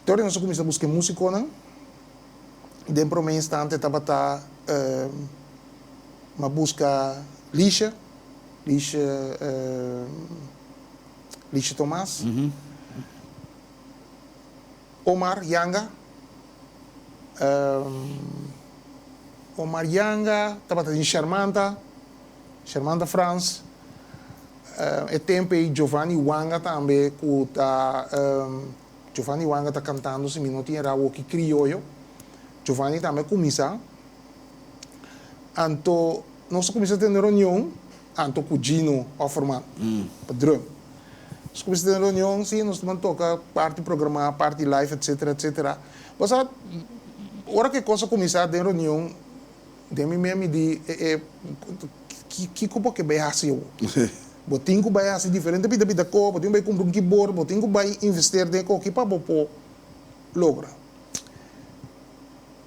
Te ora nos a kuminsá buska e músikonan, den promé instante tabata mi a buska Lisha, Lisha, Lisha Tomas. Omar Yanga, Omar Yanga, tabata tin Shermanta, Shermanta Frans, e tempo ei Giovanni Wanga tambe ku ta, Giovanni Wanga ta kantando si mi no tin erá woki krioyo, Giovanni tambe a kuminsá. Anto nos a kuminsá tene reunion, anto ku Gino Offerman pa drum. Nos a kuminsá tene reunion, si, nos taban toka parti programá, parti live, etcetera, etcetera. Bo sa, ora ku e kos a kuminsá den reunion, den mi mes mi di, e, e, kiko bo ke bai hasi awor? Bo tin ku bai hasi diferente pida pida kos, bo tin ku bai kumpra un keyboard, bo tin ku bai investeer den e koki pa bo por logra.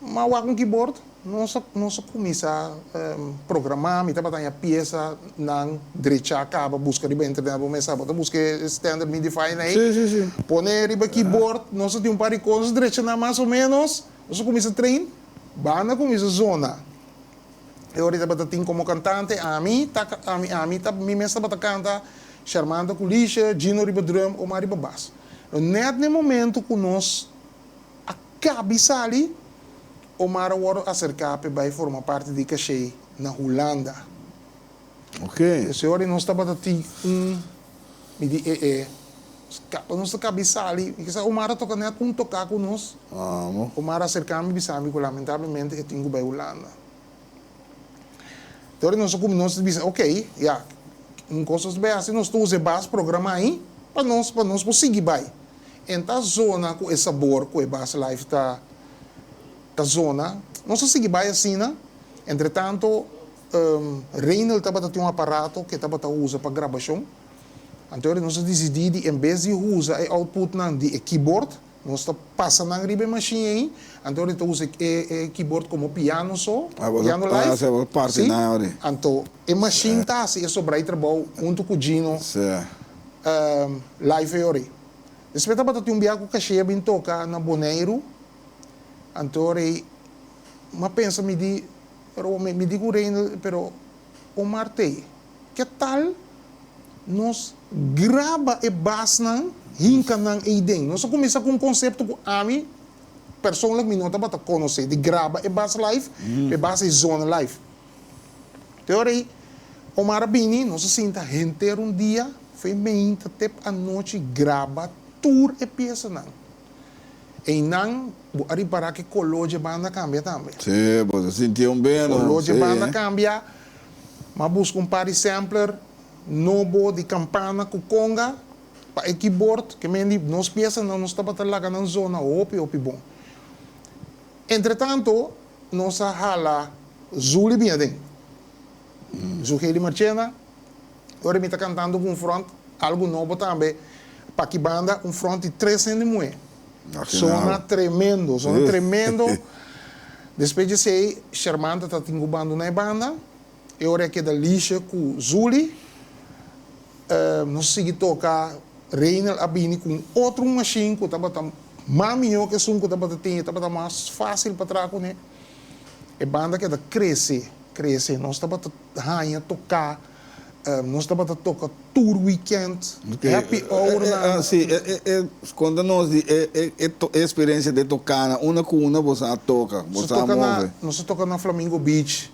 Ma wak un keyboard, nos a nos a kuminsá programá, mi tabata haña piesa nan drechá kaba buska riba internet bo mester bo ta buska e standard midi file ei, pone riba keyboard, nos a tin un par di kos drecha nan mas o ménos, nos a kuminsá train, banda a kuminsá zona. E ora tabata tin komo kantante ami ta ami ami ta mi mes tabata kanta, Sharmanta ku Lisha, Gino riba drum, Omar riba bas. Nèt na e momento ku nos A kabi sali, Omar a wòrdu aserká p'e bai forma parti di Kashé na Hulanda. Esei ora nos tabata tin un, mi di e e, kaba nos ta kabi sali, mi kisa Omar a toka nèt un toká ku nos. Omar a aserká mi bisa mi ku lamentablemente e tin ku bai Hulanda. Te ora nos a kuminsá nos ta bisa ok, ya, un kos nos ta bai hasi nos ta usa e bas programa ei pa nos pa nos por sigui bai. En ta zona ku e sabor ku e bas live ta ta zona. Nos a sigui bai asina. Entretanto Reynold tabata tin un aparato ku e tabata usa pa grabashon. Anto nos a disidí di en bes di usa e outputnan di e keyboard, nos ta pasa nan riba e mashin ei. Anto ta usa e keyboard komo piano so, piano live. Sí. Anto e mashin ta hasi e sobra e trabou huntu ku Gino live ei ora ei. Despues tabata tin un bia ku Kashé a bin toka na Boneiru, anto ora ei m'a pensa mi di, pero mi di ku Reynold, pero Omar t'ei, ke tal nos graba e basnan hinka nan ei den? Nos a kuminsá ku un konsepto ku ami persoonlijk mi no tabata konosé, di graba e bas live, pa e bas ei zona live. Te ora ei Omar a bini, nos a sinta henter un dia, fo'i meinta te anochi graba tur e piesanan. Einan bo a ripará ku e koló dje banda kambia tambe. Sí, bo ta sinti un beno. Koló dje banda kambia. M'a buska un par di sampler nobo di kampana ku konga pa e keyboard, ke men di nos piesanan nos tabata laga nan zona hopi hopi bon. Entretanto nos a hala Zuli bin aden. Zuheli Marchena, ora mi ta cantando cu un front, algo nobo tambe, pa ki banda un front di tres hende muhe. Zona tremendo, zona tremendo. Despues di esey, Sherman ta ta tin cu bandona e banda, e ora e keda Lisha cu Zuli. Nos a sigui toca, Reynel a bini cu un otro machine cu tabata mas miho cu esun cu tabata tin, e tabata mas facil pa traha cune. E banda keda crece, crece. Nos tabata haña toca, nos tabata toca tur weekend, happy hour nan. Si, conta nos di e experiencia de toca na unda cu unda boso a toca, boso a move. Nos a toca na Flamingo Beach,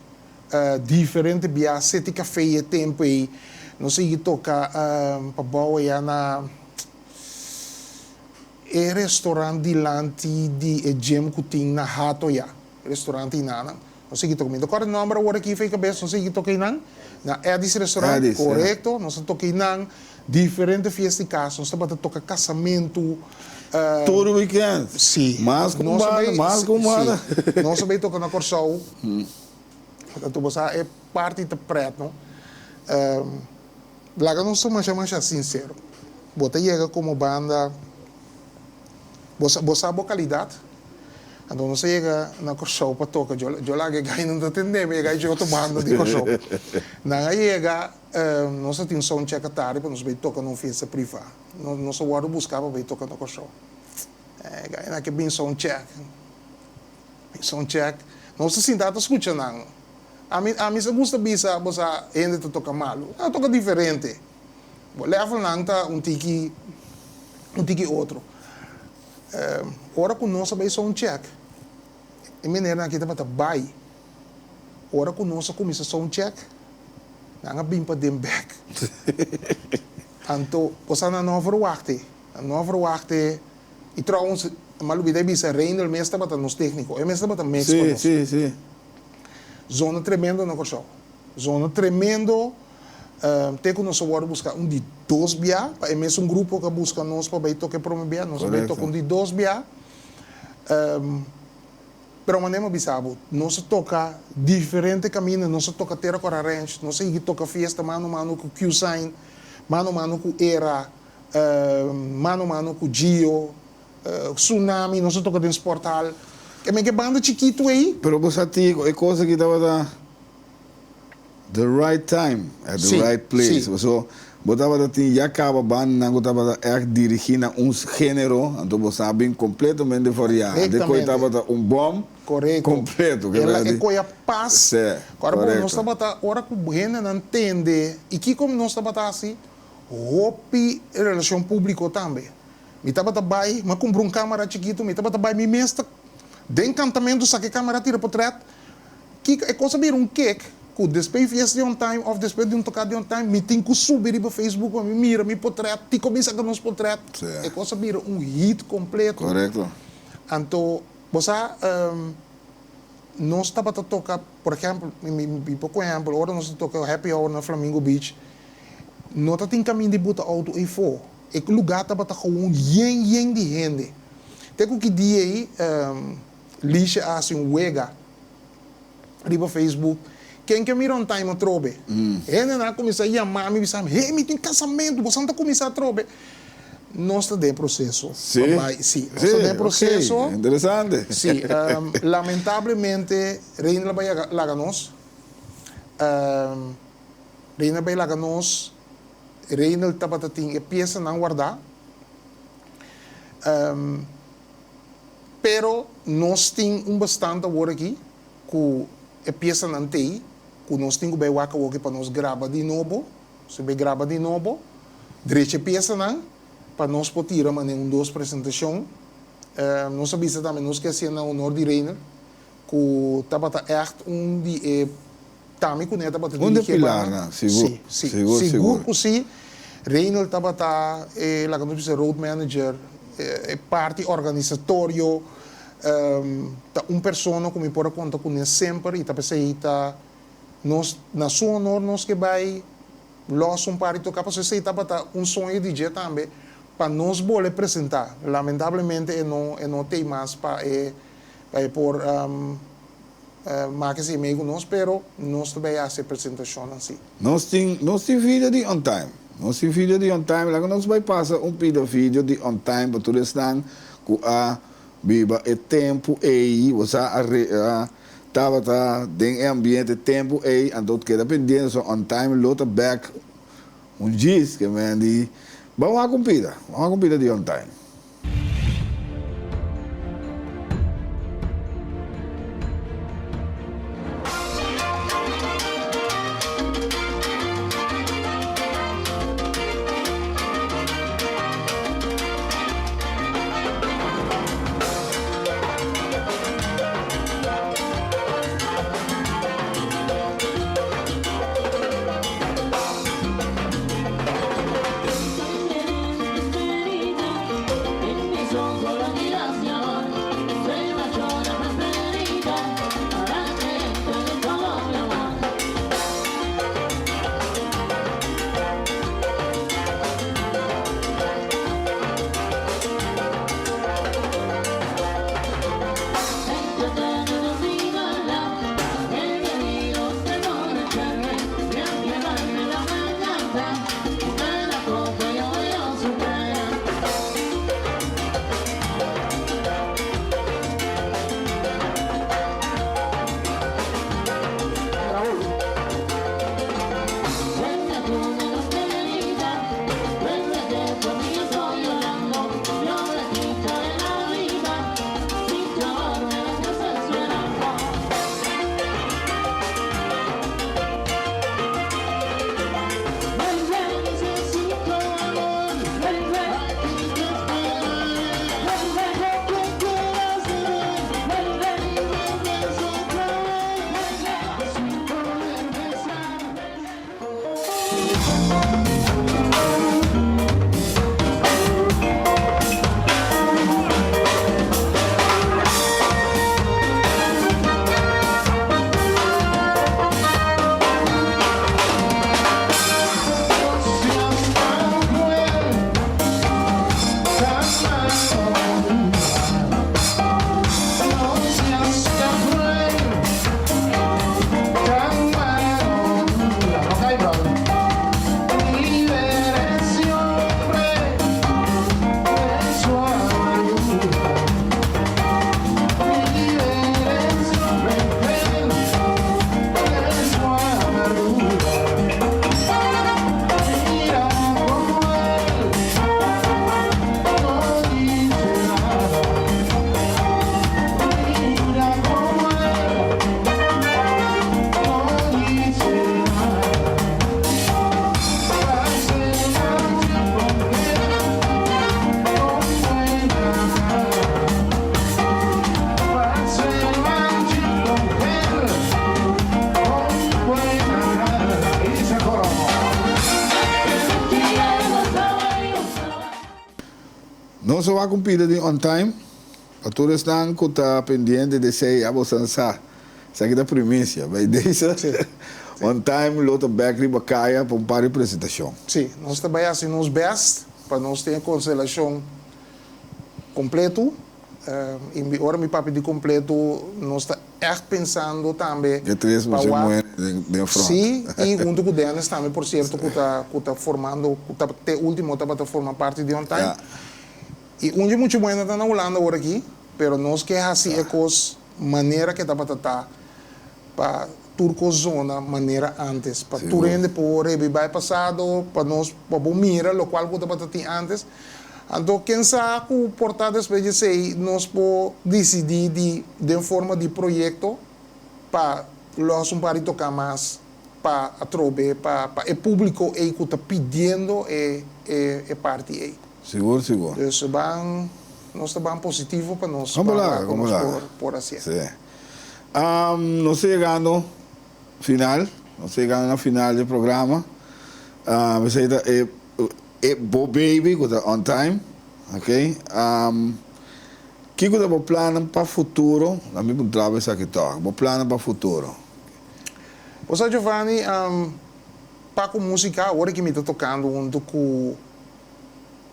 diferente bia, City Café e tempo ei. Nos a sigui toca pa bou aya na E restaurant dilanti di e gym ku tin na Hato ya. Restaurant einan. No sigui toka. Mi ta kòrda e nòmber awor aki for e kabes. No sigui toka einan. Na Eddie's Restaurant. Eddie's, ya. Korekto. Nos a toka einan. Diferente fiesta di kas. Nos tabata toka kasamentu. Tur weekend? Si. Mas ku un banda, mas ku un banda. Si. Nos a bai toka na Kòrsou. Anto bo sa e parti ta prèt, no? Laga nos ta masha masha sincero. Bo ta yega como banda, bo sa bo sa bo calidad, anto nos a yega na Corsou pa toca, yo laga e gai nan ta tende mi, e gai dje otro banda di Corsou. Nan a yega, nos a tin un sound check atardi pa nos bay toca na un fiesta priva. Nos a wordo busca pa bay toca na Corsou. E gainan ke bin sound check. Sound check. Nos ta sinta ta scucha nan. Ami ami sa gusta bisa bo sa hende ta toca malo. Nan ta toca diferente. Bo level nan ta un tiki un tiki otro. Ora ku nos a bai sound check, e menernan aki tabata bai. Ora ku nos a kuminsá sound check, nan a bin paden bèk. Anto, bo sa nan no a verwagt e. Nan no a verwagt e. I trouwens, mi a lubida e bisa, Reynold mes tabata nos tékniko. E mes tabata mix pa nos. Sí, sí, sí. Zona tremendo na Kòrsou. Zona tremendo, te ku nos a wòrdu buska un di dos bia, pa e mesun grupo ku a buska nos pa bai toka e prome bia, nos a bai toka un di dos bia. Pero manera mi a bisa bo, nos a toka diferente kaminda, nos a toka Tera Kora Ranch, nos a higi toka fiesta mano mano ku Q-Sign, mano mano ku Era, mano mano ku Gio, Tsunami, nos a toka den Sporthal. Ke men ke banda chikitu ei. Pero bo sa Tico, e kos aki tabata the right time at the right place. Paso bo tabata tin ya kaba bandanan ku tabata ègt dirigí na un género, anto bo sa bin kompletamente variá. Anto e koi tabata un bòm kompleto. Korekto. El a e koi a pas. Ora bo nos tabata, ora ku hendenan tende, i kiko nos tabata hasi? Hopi relashon públiko tambe. Mi tabata bai, mi a kumpra un kámara chikitu, mi tabata bai mi mes ta den kantamentu saka e kámara tira potrèt. Kiko e kos a bira un kek ku despues di fiesta di on time òf despues di un toká di on time mi tin ku subi riba Facebook pa mi mira mi potrèt, Tico bin saka nos potrèt. E kos a bira un hit kompleto. Anto bo sa nos tabata toka, por ehèmpel, mi por ku ehèmpel, ora nos ta toka happy hour na Flamingo Beach, no ta tin kaminda di buta outo eifó. E lugá tabata gewoon yen yen di hende. Te ku ki dia ei Lisha a hasi un wega riba Facebook, Ken ke mira un time atrobe? Hendenan a kuminsá yama mi bisa mi, Hey, mi tin kasamentu, boso ta kuminsá atrobe? Nos ta den proseso pa bai. Sí, nos ta den proseso. Interesante. Sí, lamentablemente Reina a bai laga nos. Reina a bai laga nos. Reynold tabata tin e piesanan wardá. Pero nos tin un bastant awor aki ku e piesanan t'ei ku nos tin ku bai wak awoki pa nos graba di nobo. Nos tin bai graba di nobo, drecha e piesanan pa nos por tira manera un dos presentashon. Nos a bisa tambe nos ke hasié na honor di Reynold ku tabata ègt un di e Tami ku ne tabata Un de dirigí e banda. pilarnan, sigur, Sí, sí, sigur, sigur sigur. ku sí. Reynold tabata e, laga nos bisa, road manager, e parti organisatorio. Ta un persona ku mi por a konta kuné semper i ta p'esei ta nos, na su honor nos ke bai lòs un par di toká, pasobra esei tabata un soño di dje tambe pa nos bole presentá. Lamentablemente e no, e no t'ei mas pa e, pa e por. Make si mei ku nos pero nos ta bay hasi e presentashonnan si. Nos tin nos tin video di on time nos tin video di on time laga nos bay pasa un pida video di on time pa tur esnan ku a biba e tempu ey bo sa a re a tabata den e ambiente e tempu ey anto keda pendiente so on time lo ta bek un djis ke men di ban wak un pida ban wak un pida di on time. Nos a wak un pida di On Time. Pa tur esnan ku ta pendiente di esei, ya boso sa, esaki ta primisia. Bai deze On Time lo ta bek riba kaya pa un par di presentashon. Sí, nos ta bai hasi nos bèst pa nos tin e konstelashon kompletu. I ora mi papia di kompletu, nos ta ègt pensando tambe E tres pa mucha wak. muhé den front. Sí, i huntu ku Dennis tambe, por sierto, ku ta ku ta formando, ku ta te último tabata forma parti di On Time. Ya. I un dje mucha muhé no ta na Hulanda ora aki, pero nos ke hasi e kos manera ke tabata ta pa tur kos zona manera antes, pa tur Sigur. hende por rebiba e pasado, pa nos pa bo mira lokual ku tabata tin antes. Anto ken sa ku por ta despues di esei nos por disidí di den forma di proyekto pa lòs un par di toká mas pa atrobe pa pa e públiko ei ku ta pidiendo e e e parti ei. Sigur sigur. Dus ban nos ta ban positivo pa nos Kon ban por laga wak ku kon por nos laga. por por hasié. Sí. Nos ta yegando final, nos ta yegando na final di e programa. Esei ta e E bo baby ku ta on time ok kiko ta bo plannan pa futuro na mi puntra bo esaki tòg bo plannan pa futuro. Bo sa Giovanni pa ku musika awor ki mi ta tokando huntu ku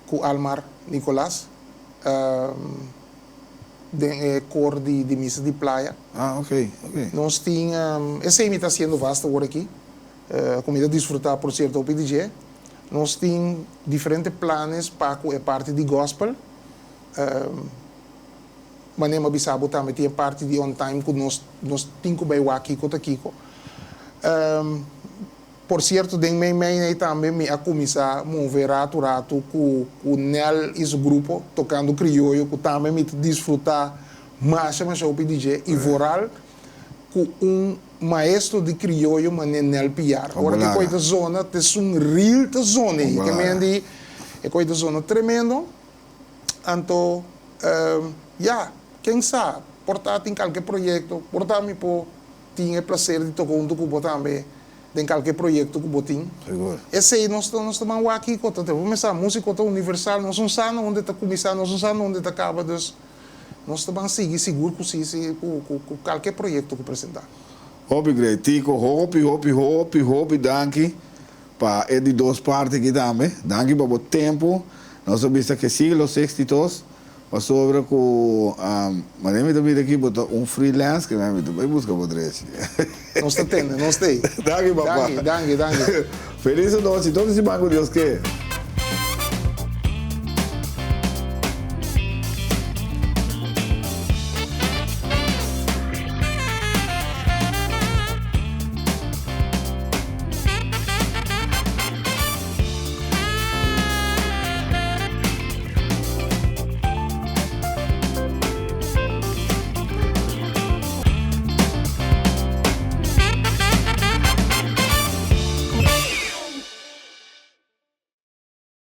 ku Almar Nicolas den e kor di di misa di playa. Ah ok ok. Nos tin esei mi ta hasiendo vast awor aki ku mi ta disfruta por sierto hopi di dje. Nos tin diferente planes pa cu e parti di gospel. Manera mi a bisa bo tambe tin e parti di on time cu nos nos tin cu bay wak kico ta kico. Por cierto den mei mei ei tambe mi a cuminsa move ratu ratu cu cu Nel y su grupo tocando crioyo cu tambe mi ta disfruta masha masha hopi di dje y vooral cu un maestro di crioyo mane Nel Piar. Ora cu e coy ta zona, ta esun real ta zona ey. Ke men di e coy ta zona tremendo. Anto, ya, ken sa, por ta tin kalke proyecto, por ta mi por tin e placer di toca hunto cu bo tambe den kalke proyecto cu bo tin. Sigur. Esey nos ta nos ta ban wak kico ta. Bo mester sa, musico ta universal, nos no sa na unda ta cuminsa, nos no sa na unda ta caba, dus. Nos ta ban sigui sigur ku si si ku ku kalke proyekto ku presentá. Hopi great Tico, hopi hopi hopi hopi danki pa e di dos parti aki tambe. Danki pa bo tempo. Nos a bisa ke sigui los éxitos pasobra ku manera mi ta mira aki bo ta un freelance ke mi ta bai buska bo drechi. Nos ta tende, nos ta ei. Danki papa. Danki, danki, danki. Feliz anochi, tot e siman ku Dios ke.